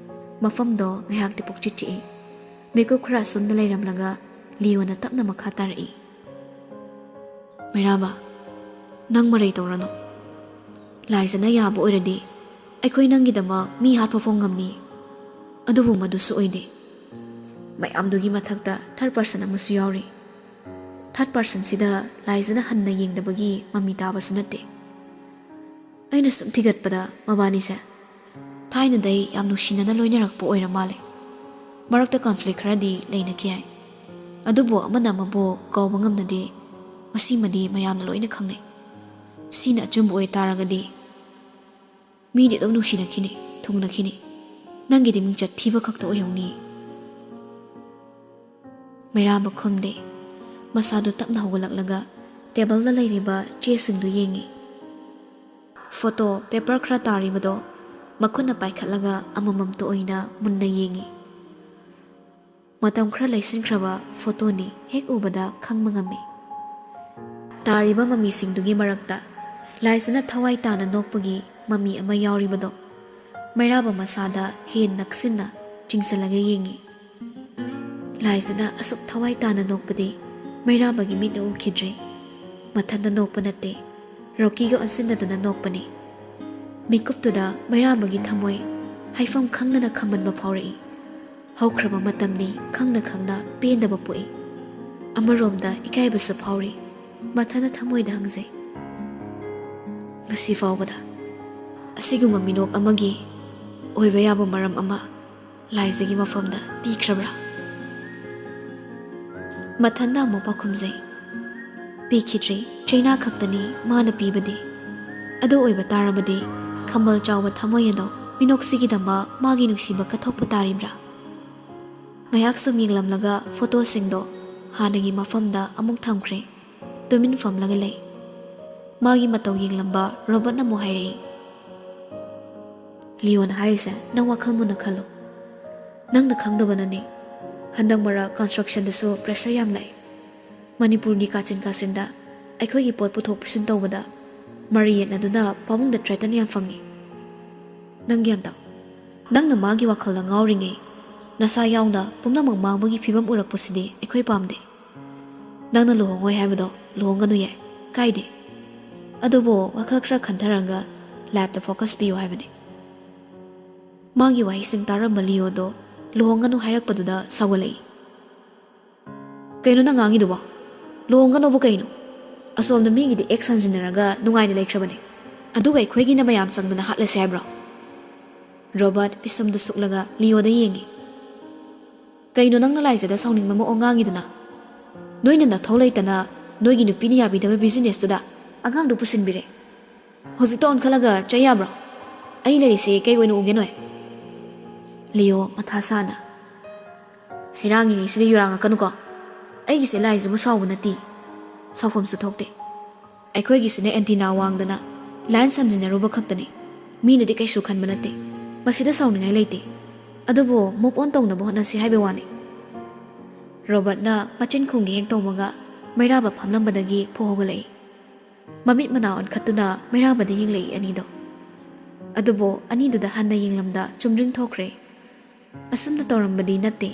ꯃꯐꯝꯗꯣ ꯉꯥꯏꯍꯥꯛꯇꯤ ꯄꯨꯛꯆꯤꯛ ꯆꯤꯛꯏ꯫ ꯃꯤꯀꯨꯞ ꯈꯔ ꯑꯁꯨꯝꯅ ꯂꯩꯔꯝꯂꯒ ꯂꯤꯌꯣꯅ ꯇꯞꯅ ꯃꯈꯥ ꯇꯥꯔꯛꯏ, "ꯃꯩꯔꯥꯕ, ꯅꯪ ꯃꯔꯩ ꯇꯧꯔꯅꯨ꯫ ꯂꯥꯏꯖꯅ ꯌꯥꯕ ꯑꯣꯏꯔꯗꯤ ꯑꯩꯈꯣꯏ ꯅꯪꯒꯤꯗꯃꯛ ꯃꯤ ꯍꯥꯠꯄ ꯐꯥꯎ ꯉꯝꯅꯤ꯫ ꯑꯗꯨꯕꯨ ꯃꯗꯨꯁꯨ ꯑꯣꯏꯗꯦ꯫ ꯃꯌꯥꯝꯗꯨꯒꯤ ꯃꯊꯛꯇ ꯊꯥꯔꯠ ꯄꯥꯔꯁꯟ ꯑꯃꯁꯨ ꯌꯥꯎꯔꯤ꯫ ꯊꯥꯔꯠ ꯄꯥꯔꯁꯟꯁꯤꯗ ꯂꯥꯏꯖꯅ ꯍꯟꯅ ꯌꯦꯡꯗꯕꯒꯤ ꯃꯃꯤ ꯇꯥꯕꯁꯨ ꯅꯠꯇꯦ꯫ ꯑꯩꯅ ꯁꯨꯝ ꯊꯤꯒꯠꯄꯗ ꯃꯕꯥꯅꯤꯁꯦ ꯊꯥꯏꯅꯗꯩ ꯌꯥꯝ ꯅꯨꯡꯁꯤꯅꯅ ꯂꯣꯏꯅꯔꯛꯄ ꯑꯣꯏꯔ ꯃꯥꯜꯂꯦ꯫ ꯃꯔꯛꯇ ꯀꯟꯐ꯭ꯂꯤꯛ ꯈꯔꯗꯤ ꯂꯩꯅꯈꯤ ꯍꯥꯏ꯫ ꯑꯗꯨꯕꯨ ꯑꯃꯅ ꯑꯃꯕꯨ ꯀꯧꯕ ꯉꯝꯅꯗꯦ꯫ ꯃꯁꯤꯃꯗꯤ ꯃꯌꯥꯝꯅ ꯂꯣꯏꯅ ꯈꯪꯅꯩ꯫ ꯁꯤꯅ ꯑꯆꯨꯝꯕ ꯑꯣꯏ ꯇꯥꯔꯒꯗꯤ ꯃꯤꯗꯤ ꯑꯗꯨꯝ ꯅꯨꯡꯁꯤꯅꯈꯤꯅꯤ, ꯊꯨꯡꯅꯈꯤꯅꯤ꯫ ꯅꯪꯒꯤꯗꯤ ꯃꯤꯡꯆꯠ ꯊꯤꯕ ꯈꯛꯇ ꯑꯣꯏꯍꯧꯅꯤ꯫" ꯃꯩꯔꯥꯕ ꯈꯨꯝꯗꯦ꯫ ꯃꯁꯥꯗꯨ ꯇꯞꯅ ꯍꯧꯒꯠꯂꯛꯂꯒ ꯇꯦꯕꯜꯗ ꯂꯩꯔꯤꯕ ꯆꯦꯁꯤꯡꯗꯨ ꯌꯦꯡꯉꯤ꯫ ꯐꯣꯇꯣ ꯄꯦꯄꯔ ꯈꯔ ꯇꯥꯔꯤꯕꯗꯣ ꯃꯈꯨꯠꯅ ꯄꯥꯏꯈꯠꯂꯒ ꯑꯃꯃꯝꯇ ꯑꯣꯏꯅ ꯃꯨꯟꯅ ꯌꯦꯡꯉꯤ꯫ ꯃꯇꯝ ꯈꯔ ꯂꯩꯁꯤꯟꯈ꯭ꯔꯕ ꯐꯣꯇꯣꯅꯤ, ꯍꯦꯛ ꯎꯕꯗ ꯈꯪꯕ ꯉꯝꯃꯤ꯫ ꯇꯥꯔꯤꯕ ꯃꯃꯤꯁꯤꯡꯗꯨꯒꯤ ꯃꯔꯛꯇ ꯂꯥꯏꯖꯅ ꯊꯋꯥꯏ ꯇꯥꯅ ꯅꯣꯛꯄꯒꯤ ꯃꯃꯤ ꯑꯃ ꯌꯥꯎꯔꯤꯕꯗꯣ ꯃꯩꯔꯥꯕ ꯃꯁꯥꯗ ꯍꯦꯟ ꯅꯛꯁꯤꯟꯅ ꯆꯤꯡꯁꯤꯜꯂꯒ ꯌꯦꯡꯉꯤ꯫ ꯂꯥꯏꯖꯅ ꯑꯁꯨꯛ ꯊꯋꯥꯏ ꯇꯥꯅ ꯅꯣꯛꯄꯗꯤ ꯃꯩꯔꯥꯕꯒꯤ ꯃꯤꯠꯅ ꯎꯈꯤꯗ꯭ꯔꯤ꯫ ꯃꯊꯟꯇ ꯅꯣꯛꯄ ꯅꯠꯇꯦ, ꯔꯣꯀꯤꯒ ꯑꯣꯟꯁꯤꯟꯅꯗꯨꯅ ꯅꯣꯛꯄꯅꯤ꯫ ꯃꯤꯀꯨꯞꯇꯨꯗ ꯃꯩꯔꯥꯕꯒꯤ ꯊꯃꯣꯏ ꯍꯥꯏꯐꯝ ꯈꯪꯗꯅ ꯈꯝꯕꯟꯕ ꯐꯥꯎꯔꯛꯏ꯫ ꯍꯧꯈ꯭ꯔꯕ ꯃꯇꯝꯅꯤ ꯈꯪꯅ ꯈꯪꯅ ꯄꯦꯟꯗꯕ ꯄꯣꯛꯏ꯫ ꯑꯃꯔꯣꯝꯗ ꯏꯀꯥꯏꯕꯁꯨ ꯐꯥꯎꯔꯤ꯫ ꯃꯊꯟꯇ ꯊꯃꯣꯏꯗ ꯍꯪꯖꯩ, "ꯉꯁꯤ ꯐꯥꯎꯕꯗ ꯑꯁꯤꯒꯨꯝꯕ ꯃꯤꯅꯣꯛ ꯑꯃꯒꯤ ꯑꯣꯏꯕ ꯌꯥꯕ ꯃꯔꯝ ꯑꯃ ꯂꯥꯏꯖꯒꯤ ꯃꯐꯝꯗ ꯄꯤꯈ꯭ꯔꯕ꯭ꯔꯥ?" ꯃꯊꯟꯗ ꯑꯃꯨꯛ ꯄꯥꯎꯈꯨꯝꯖꯩ, "ꯄꯤꯈꯤꯗ꯭ꯔꯤ, ꯆꯩꯅꯥ ꯈꯛꯇꯅꯤ ꯃꯥꯅ ꯄꯤꯕꯗꯤ꯫ ꯑꯗꯨ ꯑꯣꯏꯕ ꯇꯥꯔꯕꯗꯤ ꯈꯝꯕꯜ ꯆꯥꯎꯕ ꯊꯃꯣꯏ ꯑꯗꯣ ꯃꯤꯅꯣꯛꯁꯤꯒꯤꯗꯃꯛ ꯃꯥꯒꯤ ꯅꯨꯡꯁꯤꯕ ꯀꯠꯊꯣꯛꯄ ꯇꯥꯔꯤꯕ꯭ꯔꯥ?" ꯉꯥꯏꯍꯥꯛ ꯁꯨꯝ ꯌꯦꯡꯂꯝꯂꯒ ꯐꯣꯇꯣꯁꯤꯡꯗꯣ ꯍꯥꯟꯅꯒꯤ ꯃꯐꯝꯗ ꯑꯃꯨꯛ ꯊꯝꯈ꯭ꯔꯦ꯫ ꯇꯨꯃꯤꯟ ꯐꯝꯂꯒ ꯂꯩ꯫ ꯃꯥꯒꯤ ꯃꯇꯧ ꯌꯦꯡꯂꯝꯕ ꯔꯣꯕꯔꯠꯅ ꯑꯃꯨꯛ ꯍꯥꯏꯔꯛꯏ, "ꯂꯤꯌꯣꯅ ꯍꯥꯏꯔꯤꯁꯦ ꯅꯪ ꯋꯥꯈꯜ ꯃꯨꯟꯅ ꯈꯜꯂꯣ꯫ ꯅꯪꯅ ꯈꯪꯗꯕꯅꯅꯦ, ꯍꯟꯗꯛ ꯃꯔꯛ constructionꯗꯁꯨ pressure ꯌꯥꯝ ꯂꯥꯛꯑꯦ꯫ ꯃꯅꯤꯄꯨꯔꯒꯤ ꯀꯥꯆꯤꯟ ꯀꯥꯆꯤꯟꯗ ꯑꯩꯈꯣꯏꯒꯤ ꯄꯣꯠ ꯄꯨꯊꯣꯛ ꯄꯨꯁꯤꯟ ꯇꯧꯕꯗ ꯃꯔꯩ ꯌꯦꯠꯅꯗꯨꯅ ꯄꯥꯕꯨꯡꯗ threaten ꯌꯥꯝ ꯐꯪꯉꯤ꯫ ꯅꯪ ꯒ꯭ꯌꯥꯟ ꯇꯥꯎ꯫ ꯅꯪꯅ ꯃꯥꯒꯤ ꯋꯥꯈꯜꯗ ꯉꯥꯎꯔꯤꯉꯩ, ꯅꯁꯥ ꯌꯥꯎꯅ ꯄꯨꯝꯅꯃꯛ ꯃꯥꯡꯕꯒꯤ ꯐꯤꯕꯝ ꯎꯔꯛꯄꯁꯤꯗꯤ ꯑꯩꯈꯣꯏ ꯄꯥꯝꯗꯦ꯫ ꯅꯪꯅ ꯂꯨꯍꯣꯡꯉꯣꯏ ꯍꯥꯏꯕꯗꯣ ꯂꯨꯍꯣꯡꯒꯅꯨ ꯌꯥꯏ, ꯀꯥꯏꯗꯦ꯫ ꯑꯗꯨꯕꯨ ꯋꯥꯈꯜ ꯈꯔ ꯈꯟꯊꯔꯒ lifeꯇ focus ꯄꯤꯌꯨ ꯍꯥꯏꯕꯅꯤ꯫" ꯃꯥꯒꯤ ꯋꯥꯍꯩꯁꯤꯡ ꯇꯥꯔꯝꯕ ꯂꯤꯌꯣꯗꯣ ꯂꯨꯍꯣꯡꯒꯅꯨ ꯍꯥꯏꯔꯛꯄꯗꯨꯗ ꯁꯥꯎꯒꯠꯂꯛꯏ꯫ "ꯀꯩꯅꯣ ꯅꯪ ꯉꯥꯡꯉꯤꯗꯨꯕꯣ? ꯂꯨꯍꯣꯡꯒꯅꯣꯕꯨ ꯀꯩꯅꯣ? ꯑꯁꯣꯝꯗ ꯃꯤꯒꯤꯗꯤ ex ꯍꯟꯖꯤꯟꯅꯔꯒ ꯅꯨꯡꯉꯥꯏꯅ ꯂꯩꯈ꯭ꯔꯕꯅꯦ꯫ ꯑꯗꯨꯒ ꯑꯩꯈꯣꯏꯒꯤꯅ ꯃꯌꯥꯝ ꯆꯪꯗꯅ ꯍꯥꯠꯂꯁꯦ ꯍꯥꯏꯕ꯭ꯔꯣ?" ꯔꯣꯕꯔꯠ ꯄꯤꯁꯨꯝꯗꯨ ꯁꯨꯛꯂꯒ ꯂꯤꯌꯣꯗ ꯌꯦꯡꯉꯤ꯫ "ꯀꯩꯅꯣ ꯅꯪꯅ ꯂꯥꯏꯖꯗ ꯁꯥꯎꯅꯤꯡꯕ ꯃꯑꯣꯡ ꯉꯥꯡꯉꯤꯗꯨꯅ? ꯅꯣꯏꯅ ꯅꯊꯧ ꯂꯩꯇꯅ ꯅꯣꯏꯒꯤ ꯅꯨꯄꯤꯅ ꯌꯥꯕꯤꯗꯕ businessꯇꯨꯗ ꯑꯉꯥꯡꯗꯨ ꯄꯨꯁꯤꯟꯕꯤꯔꯦ꯫ ꯍꯧꯖꯤꯛꯇ ꯑꯣꯟꯈꯠꯂꯒ ꯆꯩ ꯌꯥꯕ꯭ꯔꯣ? ꯑꯩ ꯂꯩꯔꯤꯁꯦ ꯀꯩ ꯑꯣꯏꯅ ꯎꯒꯦ ꯅꯣꯏ?" ꯂꯤꯌꯣ ꯃꯊꯥ ꯁꯥꯅ, "ꯍꯩꯔꯥꯡꯉꯤꯉꯩꯁꯤꯗ ꯌꯨꯔꯥꯡꯉꯛꯀꯅꯨꯀꯣ꯫ ꯑꯩꯒꯤꯁꯦ ꯂꯥꯏꯖꯕꯨ ꯁꯥꯎꯕ ꯅꯠꯇꯦ, ꯁꯥꯎꯐꯝꯁꯨ ꯊꯣꯛꯇꯦ꯫ ꯑꯩꯈꯣꯏꯒꯤꯁꯤꯅ antenna ꯋꯥꯡꯗꯅ line ꯁꯝꯖꯤꯟꯅꯔꯨꯕ ꯈꯛꯇꯅꯤ꯫ ꯃꯤꯅꯗꯤ ꯀꯩꯁꯨ ꯈꯟꯕ ꯅꯠꯇꯦ꯫ ꯃꯁꯤꯗ ꯁꯥꯎꯅꯤꯡꯉꯥꯏ ꯂꯩꯇꯦ꯫ ꯑꯗꯨꯕꯨ move on ꯇꯧꯅꯕ ꯍꯣꯠꯅꯁꯤ ꯍꯥꯏꯕ ꯋꯥꯅꯤ꯫" ꯔꯣꯕꯔꯠꯅ ꯃꯆꯤꯟ ꯈꯨꯝꯒꯦ ꯍꯦꯛ ꯇꯧꯕꯒ ꯃꯩꯔꯥꯕ ꯐꯝꯂꯝꯕꯗꯒꯤ ꯐꯨ ꯍꯧꯒꯠꯂꯛꯏ꯫ ꯃꯃꯤꯠ ꯃꯅꯥ ꯑꯣꯟꯈꯠꯇꯨꯅ ꯃꯩꯔꯥꯕꯗ ꯌꯦꯡꯂꯛꯏ ꯑꯅꯤꯗꯣ꯫ ꯑꯗꯨꯕꯨ ꯑꯅꯤꯗꯨꯗ ꯍꯟꯅ ꯌꯦꯡꯂꯝꯗ ꯆꯨꯝꯗ꯭ꯔꯤꯡ ꯊꯣꯛꯈ꯭ꯔꯦ꯫ ꯑꯁꯨꯝꯅ ꯇꯧꯔꯝꯕꯗꯤ ꯅꯠꯇꯦ,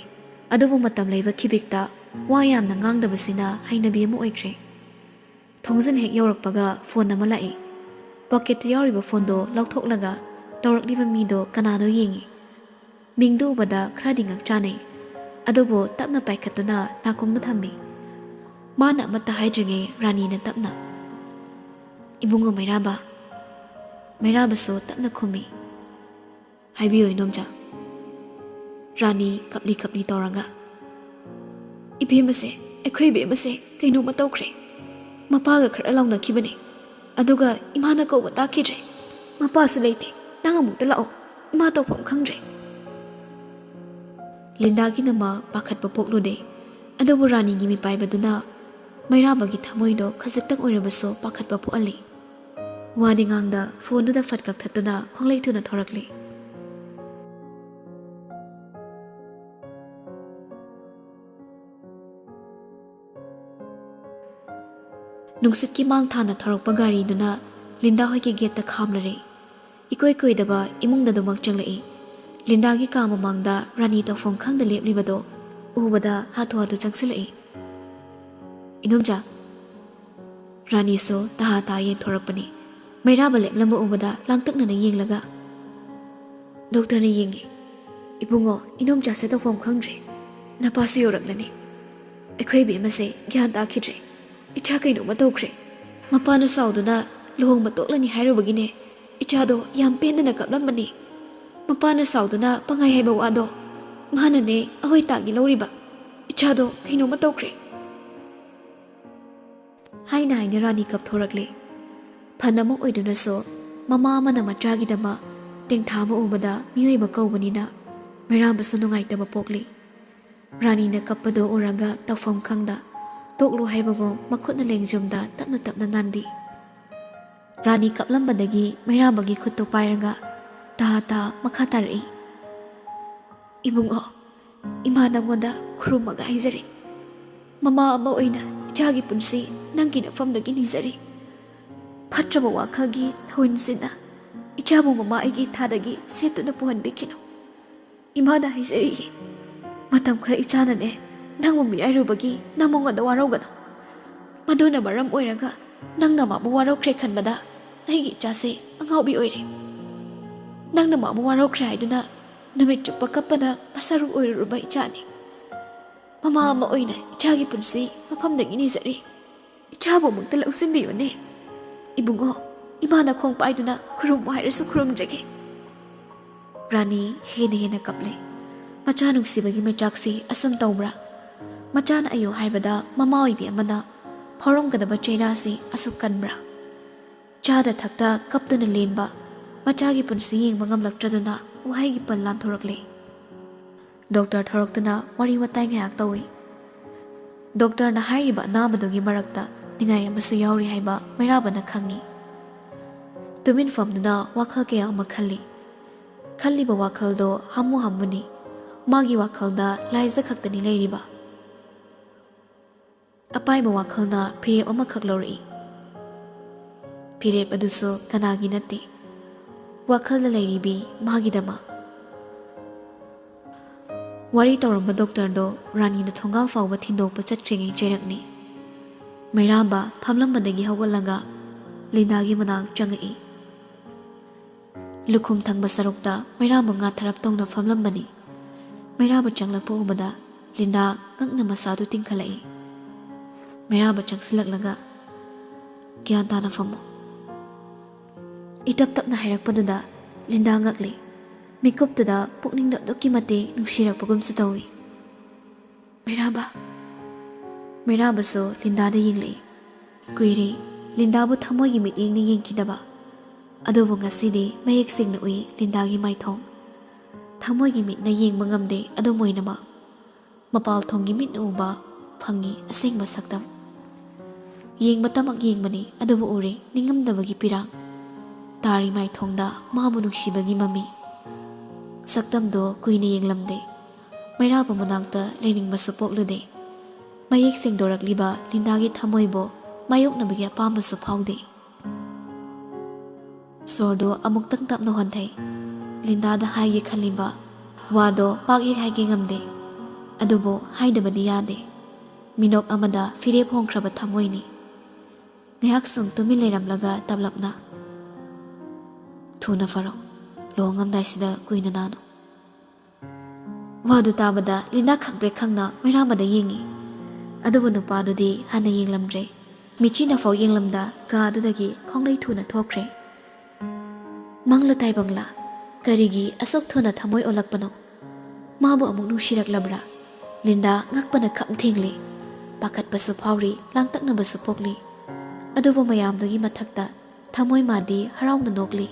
ꯑꯗꯨꯕꯨ ꯃꯇꯝ ꯂꯩꯕ ꯈꯤꯕꯤꯛꯇ ꯋꯥ ꯌꯥꯝꯅ ꯉꯥꯡꯗꯕꯁꯤꯅ ꯍꯩꯅꯕꯤ ꯑꯃ ꯑꯣꯏꯈ꯭ꯔꯦ꯫ ꯊꯣꯡꯖꯤꯟ ꯍꯦꯛ ꯌꯧꯔꯛꯄꯒ ꯐꯣꯟ ꯑꯃ ꯂꯥꯛꯏ꯫ ꯄꯣꯀꯦꯠꯇ ꯌꯥꯎꯔꯤꯕ ꯐꯣꯟꯗꯣ ꯂꯧꯊꯣꯛꯂꯒ ꯇꯧꯔꯛꯂꯤꯕ ꯃꯤꯗꯣ ꯀꯅꯥꯅꯣ ꯌꯦꯡꯉꯤ꯫ ꯃꯤꯡꯗꯨ ꯎꯕꯗ ꯈꯔꯗꯤ ꯉꯛꯆꯥꯅꯩ꯫ ꯑꯗꯨꯕꯨ ꯇꯞꯅ ꯄꯥꯏꯈꯠꯇꯨꯅ ꯅꯥꯀꯣꯡꯗ ꯊꯝꯃꯤ꯫ ꯃꯥꯅ ꯑꯃꯠꯇ ꯍꯥꯏꯗ꯭ꯔꯤꯉꯩ ꯔꯥꯅꯤꯅ ꯇꯞꯅ, "ꯏꯕꯨꯡꯉꯣ ꯃꯩꯔꯥꯕ꯫" ꯃꯩꯔꯥꯕꯁꯨ ꯇꯞꯅ ꯈꯨꯝꯃꯤ, "ꯍꯥꯏꯕꯤꯌꯨ ꯏꯅꯣꯝꯆꯥ꯫" ꯔꯥꯅꯤ ꯀꯞꯂꯤ ꯀꯞꯂꯤ ꯇꯧꯔꯒ, "ꯏꯕꯦꯝꯃꯁꯦ, ꯑꯩꯈꯣꯏ ꯏꯕꯦꯝꯃꯁꯦ ꯀꯩꯅꯣꯝꯃ ꯇꯧꯈ꯭ꯔꯦ꯫ ꯃꯄꯥꯒ ꯈꯔ ꯂꯥꯎꯅꯈꯤꯕꯅꯦ꯫ ꯑꯗꯨꯒ ꯏꯃꯥꯅ ꯀꯧꯕ ꯇꯥꯈꯤꯗ꯭ꯔꯦ꯫ ꯃꯄꯥꯁꯨ ꯂꯩꯇꯦ꯫ ꯅꯪ ꯑꯃꯨꯛꯇ ꯂꯥꯛꯑꯣ꯫ ꯏꯃꯥ ꯇꯧꯐꯝ ꯈꯪꯗ꯭ꯔꯦ꯫" ꯂꯤꯟꯗꯥꯒꯤ ꯅꯃꯥ ꯄꯥꯈꯠꯄ ꯄꯣꯛꯂꯨꯗꯦ꯫ ꯑꯗꯨꯕꯨ ꯔꯥꯅꯤꯒꯤ ꯃꯤꯄꯥꯏꯕꯗꯨꯅ ꯃꯩꯔꯥꯕꯒꯤ ꯊꯃꯣꯏꯗꯣ ꯈꯖꯤꯛꯇꯪ ꯑꯣꯏꯔꯕꯁꯨ ꯄꯥꯈꯠꯄ ꯄꯣꯛꯍꯜꯂꯤ꯫ ꯋꯥꯗꯤ ꯉꯥꯡꯗ ꯐꯣꯟꯗꯨꯗ ꯐꯠ ꯀꯛꯊꯠꯇꯨꯅ ꯈꯣꯡꯂꯩ ꯊꯨꯅ ꯊꯣꯔꯛꯂꯤ꯫ ꯅꯨꯡꯁꯤꯠꯀꯤ ꯃꯥꯡ ꯊꯥꯅ ꯊꯧꯔꯛꯄ ꯒꯥꯔꯤꯗꯨꯅ ꯂꯤꯟꯗꯥ ꯍꯣꯏꯒꯤ ꯒꯦꯠꯇ ꯈꯥꯝꯂꯔꯦ꯫ ꯏꯀꯣꯏ ꯀꯣꯏꯗꯕ ꯏꯃꯨꯡꯗ ꯑꯗꯨꯃꯛ ꯆꯪꯂꯛꯏ꯫ ꯂꯤꯟꯗꯥꯒꯤ ꯀꯥ ꯃꯃꯥꯡꯗ ꯔꯥꯅꯤ ꯇꯧꯐꯝ ꯈꯪꯗ ꯂꯦꯞꯂꯤꯕꯗꯣ ꯎꯕꯗ ꯍꯥꯊꯨ ꯍꯥꯊꯨ ꯆꯪꯁꯤꯜꯂꯛꯏ꯫ "ꯏꯅꯣꯝꯆꯥ꯫" ꯔꯥꯅꯤꯁꯨ ꯇꯍꯥ ꯇꯍꯥ ꯌꯦꯡꯊꯣꯔꯛꯄꯅꯤ꯫ ꯃꯩꯔꯥꯕ ꯂꯦꯞꯂꯝꯕ ꯎꯕꯗ ꯂꯥꯡꯇꯛꯅꯅ ꯌꯦꯡꯂꯒ, "ꯗꯣꯛꯇꯔꯅ ꯌꯦꯡꯉꯦ꯫ ꯏꯕꯨꯡꯉꯣ, ꯏꯅꯣꯝꯆꯥꯁꯦ ꯇꯧꯐꯝ ꯈꯪꯗ꯭ꯔꯦ꯫ ꯅꯄꯥꯁꯨ ꯌꯧꯔꯛꯂꯅꯤ꯫ ꯑꯩꯈꯣꯏ ꯏꯕꯦꯝꯃꯁꯦ ꯒ꯭ꯌꯥꯟ ꯇꯥꯈꯤꯗ꯭ꯔꯦ꯫ ꯏꯆꯥ ꯀꯩꯅꯣꯝꯃ ꯇꯧꯈ꯭ꯔꯦ꯫ ꯃꯄꯥꯅ ꯁꯥꯎꯗꯨꯅ ꯂꯨꯍꯣꯡꯕ ꯇꯣꯛꯂꯅꯤ ꯍꯥꯏꯔꯨꯕꯒꯤꯅꯦ ꯏꯆꯥꯗꯣ ꯌꯥꯝ ꯄꯦꯟꯗꯅ ꯀꯞꯂꯝꯕꯅꯤ꯫ ꯃꯄꯥꯅ ꯁꯥꯎꯗꯨꯅ ꯄꯪꯍꯥꯏ ꯍꯥꯏꯕ ꯋꯥꯗꯣ ꯃꯥꯅꯅꯦ ꯑꯍꯣꯏ ꯇꯥꯒꯤ ꯂꯧꯔꯤꯕ꯫ ꯏꯆꯥꯗꯣ ꯀꯩꯅꯣꯝꯃ ꯇꯧꯈ꯭ꯔꯦ꯫" ꯍꯥꯏꯅ ꯍꯥꯏꯅ ꯔꯥꯅꯤ ꯀꯞꯊꯣꯔꯛꯂꯦ꯫ ꯐꯅ ꯑꯃ ꯑꯣꯏꯗꯨꯅꯁꯨ ꯃꯃꯥ ꯑꯃꯅ ꯃꯆꯥꯒꯤꯗꯃꯛ ꯇꯦꯡꯊꯥꯕ ꯎꯕꯗ ꯃꯤꯑꯣꯏꯕ ꯀꯧꯕꯅꯤꯅ ꯃꯩꯔꯥꯕꯁꯨ ꯅꯨꯡꯉꯥꯏꯇꯕ ꯄꯣꯛꯂꯤ꯫ ꯔꯥꯅꯤꯅ ꯀꯞꯄꯗꯨ ꯎꯔꯒ ꯇꯧꯐꯝ ꯈꯪꯗ ꯇꯣꯛꯂꯣ ꯍꯥꯏꯕꯒꯨꯝ ꯃꯈꯨꯠꯅ ꯂꯦꯡꯖꯨꯝꯗ ꯇꯞꯅ ꯇꯞꯅ ꯅꯥꯟꯕꯤ꯫ ꯔꯥꯅꯤ ꯀꯞꯂꯝꯕꯗꯒꯤ ꯃꯩꯔꯥꯕꯒꯤ ꯈꯨꯠꯇꯨ ꯄꯥꯏꯔꯒ ꯇꯍꯥ ꯇꯍꯥ ꯃꯈꯥ ꯇꯥꯔꯛꯏ꯫ "ꯏꯕꯨꯡꯉꯣ, ꯏꯃꯥ ꯅꯪꯉꯣꯟꯗ ꯈꯨꯔꯨꯝꯃꯒ ꯍꯥꯏꯖꯔꯤ꯫ ꯃꯃꯥ ꯑꯃ ꯑꯣꯏꯅ ꯏꯆꯥꯒꯤ ꯄꯨꯟꯁꯤ ꯅꯪꯒꯤ ꯅꯐꯝꯗꯒꯤ ꯅꯤꯖꯔꯤ꯫ ꯐꯠꯇ꯭ꯔꯕ ꯋꯥꯈꯜꯒꯤ ꯊꯧꯑꯣꯏꯟꯁꯤꯅ ꯏꯆꯥꯕꯨ ꯃꯃꯥ ꯑꯩꯒꯤ ꯏꯊꯥꯗꯒꯤ ꯁꯦꯠꯇꯨꯅ ꯄꯨꯍꯟꯕꯤꯈꯤꯅꯨ꯫ ꯏꯃꯥꯅ ꯍꯥꯏꯖꯔꯤꯌꯦ, ꯃꯇꯝ ꯈꯔ ꯏꯆꯥꯅꯅꯦ ꯅꯪꯕꯨ ꯃꯤꯔꯥꯏꯔꯨꯕꯒꯤ ꯅꯪ ꯃꯉꯣꯟꯗ ꯋꯥꯔꯧꯒꯅꯨ꯫ ꯑꯗꯨꯅ ꯃꯔꯝ ꯑꯣꯏꯔꯒ ꯅꯪꯅ ꯃꯥꯕꯨ ꯋꯥꯔꯧꯈ꯭ꯔꯦ ꯈꯟꯕꯗ ꯑꯩꯒꯤ ꯏꯆꯥꯁꯦ ꯑꯉꯥꯎꯕꯤ ꯑꯣꯏꯔꯦ꯫ ꯅꯪꯅ ꯃꯥꯕꯨ ꯋꯥꯔꯧꯈ꯭ꯔꯦ ꯍꯥꯏꯗꯨꯅ ꯅꯨꯃꯤꯠ ꯆꯨꯞꯄ ꯀꯞꯄꯅ ꯃꯁꯥꯔꯨ ꯑꯣꯏꯔꯨꯔꯕ ꯏꯆꯥꯅꯤ꯫ ꯃꯃꯥ ꯑꯃ ꯑꯣꯏꯅ ꯏꯆꯥꯒꯤ ꯄꯨꯟꯁꯤ ꯃꯐꯝꯗꯒꯤ ꯅꯤꯖꯔꯤ꯫ ꯏꯆꯥꯕꯨ ꯑꯃꯨꯛꯇ ꯂꯧꯁꯤꯟꯕꯤꯌꯨꯅꯦ꯫ ꯏꯕꯨꯡꯉꯣ, ꯏꯃꯥꯅ ꯈꯣꯡ ꯄꯥꯏꯗꯨꯅ ꯈꯨꯔꯨꯝꯃꯨ ꯍꯥꯏꯔꯁꯨ ꯈꯨꯔꯨꯝꯖꯒꯦ꯫ ꯔꯥꯅꯤ ꯍꯦꯟꯅ ꯍꯦꯟꯅ ꯀꯞꯂꯦ꯫ ꯃꯆꯥ ꯅꯨꯡꯁꯤꯕꯒꯤ ꯃꯩꯆꯥꯛꯁꯤ ꯑꯁꯨꯝ ꯇꯧꯕ꯭ꯔꯥ? ꯃꯆꯥꯅ ꯑꯌꯣ ꯍꯥꯏꯕꯗ ꯃꯃꯥ ꯑꯣꯏꯕꯤ ꯑꯃꯅ ꯐꯥꯎꯔꯝꯒꯗꯕ ꯆꯩꯅꯥꯁꯤ ꯑꯁꯨꯛ ꯀꯟꯕ꯭ꯔꯥ? ꯆꯥꯗ ꯊꯛꯇ ꯀꯞꯇꯨꯅ ꯂꯦꯟꯕ ꯃꯆꯥꯒꯤ ꯄꯨꯟꯁꯤ ꯌꯦꯡꯕ ꯉꯝꯂꯛꯇ꯭ꯔꯗꯨꯅ ꯋꯥꯍꯩꯒꯤ ꯄꯜ ꯂꯥꯟꯊꯣꯔꯛꯂꯦ꯫ ꯗꯣꯛꯇꯔ ꯊꯣꯔꯛꯇꯨꯅ ꯋꯥꯔꯤ ꯋꯥꯇꯥꯏ ꯉꯥꯏꯍꯥꯛ ꯇꯧꯏ꯫ ꯗꯣꯛꯇꯔꯅ ꯍꯥꯏꯔꯤꯕ ꯑꯅꯥꯕꯗꯨꯒꯤ ꯃꯔꯛꯇ ꯅꯤꯡꯉꯥꯏ ꯑꯃꯁꯨ ꯌꯥꯎꯔꯤ ꯍꯥꯏꯕ ꯃꯩꯔꯥꯕꯅ ꯈꯪꯏ꯫ ꯇꯨꯃꯤꯟ ꯐꯝꯗꯨꯅ ꯋꯥꯈꯜ ꯀꯌꯥ ꯑꯃ ꯈꯜꯂꯤ꯫ ꯈꯜꯂꯤꯕ ꯋꯥꯈꯜꯗꯣ ꯍꯥꯃꯨ ꯍꯥꯃꯨꯅꯤ꯫ ꯃꯥꯒꯤ ꯋꯥꯈꯜꯗ ꯂꯥꯏꯖ ꯈꯛꯇꯅꯤ ꯂꯩꯔꯤꯕ꯫ ꯑꯄꯥꯏꯕ ꯋꯥꯈꯜꯅ ꯐꯤꯔꯦꯞ ꯑꯃꯈꯛ ꯂꯧꯔꯛꯏ꯫ ꯐꯤꯔꯦꯞ ꯑꯗꯨꯁꯨ ꯀꯅꯥꯒꯤ ꯅꯠꯇꯦ, ꯋꯥꯈꯜꯗ ꯂꯩꯔꯤꯕꯤ ꯃꯥꯒꯤꯗꯃꯛ꯫ ꯋꯥꯔꯤ ꯇꯧꯔꯝꯕ ꯗꯣꯛꯇꯔꯗꯣ ꯔꯥꯅꯤꯅ ꯊꯣꯡꯒꯥꯜ ꯐꯥꯎꯕ ꯊꯤꯟꯗꯣꯛꯄ ꯆꯠꯈ꯭ꯔꯤꯉꯩ ꯆꯩꯔꯛꯅꯤ꯫ ꯃꯩꯔꯥꯕ ꯐꯝꯂꯝꯕꯗꯒꯤ ꯍꯧꯒꯠꯂꯒ ꯂꯤꯟꯗꯥꯒꯤ ꯃꯅꯥꯛ ꯆꯪꯉꯛꯏ꯫ ꯂꯨꯈꯨꯝ ꯊꯪꯕ ꯁꯔꯨꯛꯇ ꯃꯩꯔꯥꯕ ꯉꯥ ꯊꯔꯞ ꯇꯧꯅ ꯐꯝꯂꯝꯕꯅꯤ꯫ ꯃꯩꯔꯥꯕ ꯆꯪꯂꯛꯄ ꯎꯕꯗ ꯂꯤꯟꯗꯥ ꯉꯛꯅ ꯃꯁꯥꯗꯨ ꯇꯤꯡꯈꯠꯂꯛꯏ꯫ ꯃꯩꯔꯥꯕ ꯆꯪꯁꯤꯜꯂꯛꯂꯒ, "ꯒ꯭ꯌꯥꯟ ꯇꯥꯅ ꯐꯝꯃꯨ," ꯏꯇꯞ ꯇꯞꯅ ꯍꯥꯏꯔꯛꯄꯗꯨꯗ ꯂꯤꯟꯗꯥ ꯉꯛꯂꯤ꯫ ꯃꯤꯀꯨꯞꯇꯨꯗ ꯄꯨꯛꯅꯤꯡꯗ ꯑꯗꯨꯛꯀꯤ ꯃꯇꯤꯛ ꯅꯨꯡꯁꯤꯔꯛꯄꯒꯨꯝꯁꯨ ꯇꯧꯏ꯫ "ꯃꯩꯔꯥꯕ!" ꯃꯩꯔꯥꯕꯁꯨ ꯂꯤꯟꯗꯥꯗ ꯌꯦꯡꯂꯛꯏ꯫ ꯀꯨꯏꯔꯦ ꯂꯤꯟꯗꯥꯕꯨ ꯊꯃꯣꯏꯒꯤ ꯃꯤꯠꯌꯦꯡꯅ ꯌꯦꯡꯈꯤꯗꯕ꯫ ꯑꯗꯨꯕꯨ ꯉꯁꯤꯗꯤ ꯃꯌꯦꯛ ꯁꯦꯡꯅ ꯎꯏ ꯂꯤꯟꯗꯥꯒꯤ ꯃꯥꯏꯊꯣꯡ꯫ ꯊꯃꯣꯏꯒꯤ ꯃꯤꯠꯅ ꯌꯦꯡꯕ ꯉꯝꯗꯦ, ꯑꯗꯨꯝ ꯑꯣꯏꯅꯃꯛ ꯃꯄꯥꯜ ꯊꯣꯡꯒꯤ ꯃꯤꯠꯅ ꯎꯕ ꯐꯪꯉꯤ ꯑꯁꯦꯡꯕ ꯁꯛꯇꯝ꯫ ꯌꯦꯡꯕꯇꯃꯛ ꯌꯦꯡꯕꯅꯤ, ꯑꯗꯨꯕꯨ ꯎꯔꯦ ꯅꯤꯡꯉꯝꯗꯕꯒꯤ ꯄꯤꯔꯥꯡ꯫ ꯇꯥꯔꯤ ꯃꯥꯏꯊꯣꯡꯗ ꯃꯥꯕꯨ ꯅꯨꯡꯁꯤꯕꯒꯤ ꯃꯃꯤ꯫ ꯁꯛꯇꯝꯗꯣ ꯀꯨꯏꯅ ꯌꯦꯡꯂꯝꯗꯦ꯫ ꯃꯩꯔꯥꯕ ꯃꯅꯥꯛꯇ ꯂꯩꯅꯤꯡꯕꯁꯨ ꯄꯣꯛꯂꯨꯗꯦ꯫ ꯃꯌꯦꯛ ꯁꯦꯡꯗꯣꯔꯛꯂꯤꯕ ꯂꯤꯟꯗꯥꯒꯤ ꯊꯃꯣꯏꯕꯨ ꯃꯥꯌꯣꯛꯅꯕꯒꯤ ꯑꯄꯥꯝꯕꯁꯨ ꯐꯥꯎꯗꯦ꯫ ꯁꯣꯔꯗꯨ ꯑꯃꯨꯛꯇꯪ ꯇꯞꯅ ꯍꯣꯟꯊꯩ꯫ ꯂꯤꯟꯗꯥꯗ ꯍꯥꯏꯒꯦ ꯈꯜꯂꯤꯕ ꯋꯥꯗꯣ ꯄꯥꯛ ꯍꯦꯛ ꯍꯥꯏꯒꯦ ꯉꯝꯗꯦ꯫ ꯑꯗꯨꯕꯨ ꯍꯥꯏꯗꯕꯗꯤ ꯌꯥꯗꯦ꯫ ꯃꯤꯅꯣꯛ ꯑꯃꯗ ꯐꯤꯔꯦꯞ ꯍꯣꯡꯈ꯭ꯔꯕ ꯊꯃꯣꯏꯅꯤ꯫ ꯉꯥꯏꯍꯥꯛ ꯁꯨꯝ ꯇꯨꯃꯤꯟ ꯂꯩꯔꯝꯂꯒ ꯇꯞꯂꯞꯅ, "ꯊꯨꯅ ꯐꯔꯣ, ꯂꯨꯍꯣꯡꯉꯝꯗꯥꯏꯁꯤꯗ ꯀꯨꯏꯅ ꯅꯥꯅꯨ"꯫ ꯋꯥꯗꯨ ꯇꯥꯕꯗ ꯂꯤꯟꯗꯥ ꯈꯪꯄ꯭ꯔꯦꯛ ꯈꯪꯅ ꯃꯩꯔꯥ ꯑꯃꯗ ꯌꯦꯡꯉꯤ꯫ ꯑꯗꯨꯕꯨ ꯅꯨꯄꯥꯗꯨꯗꯤ ꯍꯟꯅ ꯌꯦꯡꯂꯝꯗ꯭ꯔꯦ꯫ ꯃꯤꯠꯆꯤꯅꯐꯥꯎ ꯌꯦꯡꯂꯝꯗ ꯀꯥ ꯑꯗꯨꯗꯒꯤ ꯈꯣꯡꯂꯩ ꯊꯨꯅ ꯊꯣꯛꯈ꯭ꯔꯦ꯫ ꯃꯪꯂ ꯇꯥꯏꯕꯪꯂ? ꯀꯔꯤꯒꯤ ꯑꯁꯨꯛ ꯊꯨꯅ ꯊꯃꯣꯏ ꯑꯣꯜꯂꯛꯄꯅꯣ? ꯃꯥꯕꯨ ꯑꯃꯨꯛ ꯅꯨꯡꯁꯤꯔꯛꯂꯕ꯭ꯔꯥ? ꯂꯤꯟꯗꯥ ꯉꯛꯄꯅ ꯈꯝ ꯊꯦꯡꯂꯤ꯫ ꯄꯥꯈꯠꯄꯁꯨ ꯐꯥꯎꯔꯤ, ꯂꯥꯡꯇꯛꯅꯕꯁꯨ ꯄꯣꯛꯂꯤ꯫ ꯑꯗꯨꯕꯨ ꯃꯌꯥꯝꯗꯨꯒꯤ ꯃꯊꯛꯇ ꯊꯃꯣꯏ ꯃꯥꯗꯤ ꯍꯔꯥꯎꯅ ꯅꯣꯛꯂꯤ꯫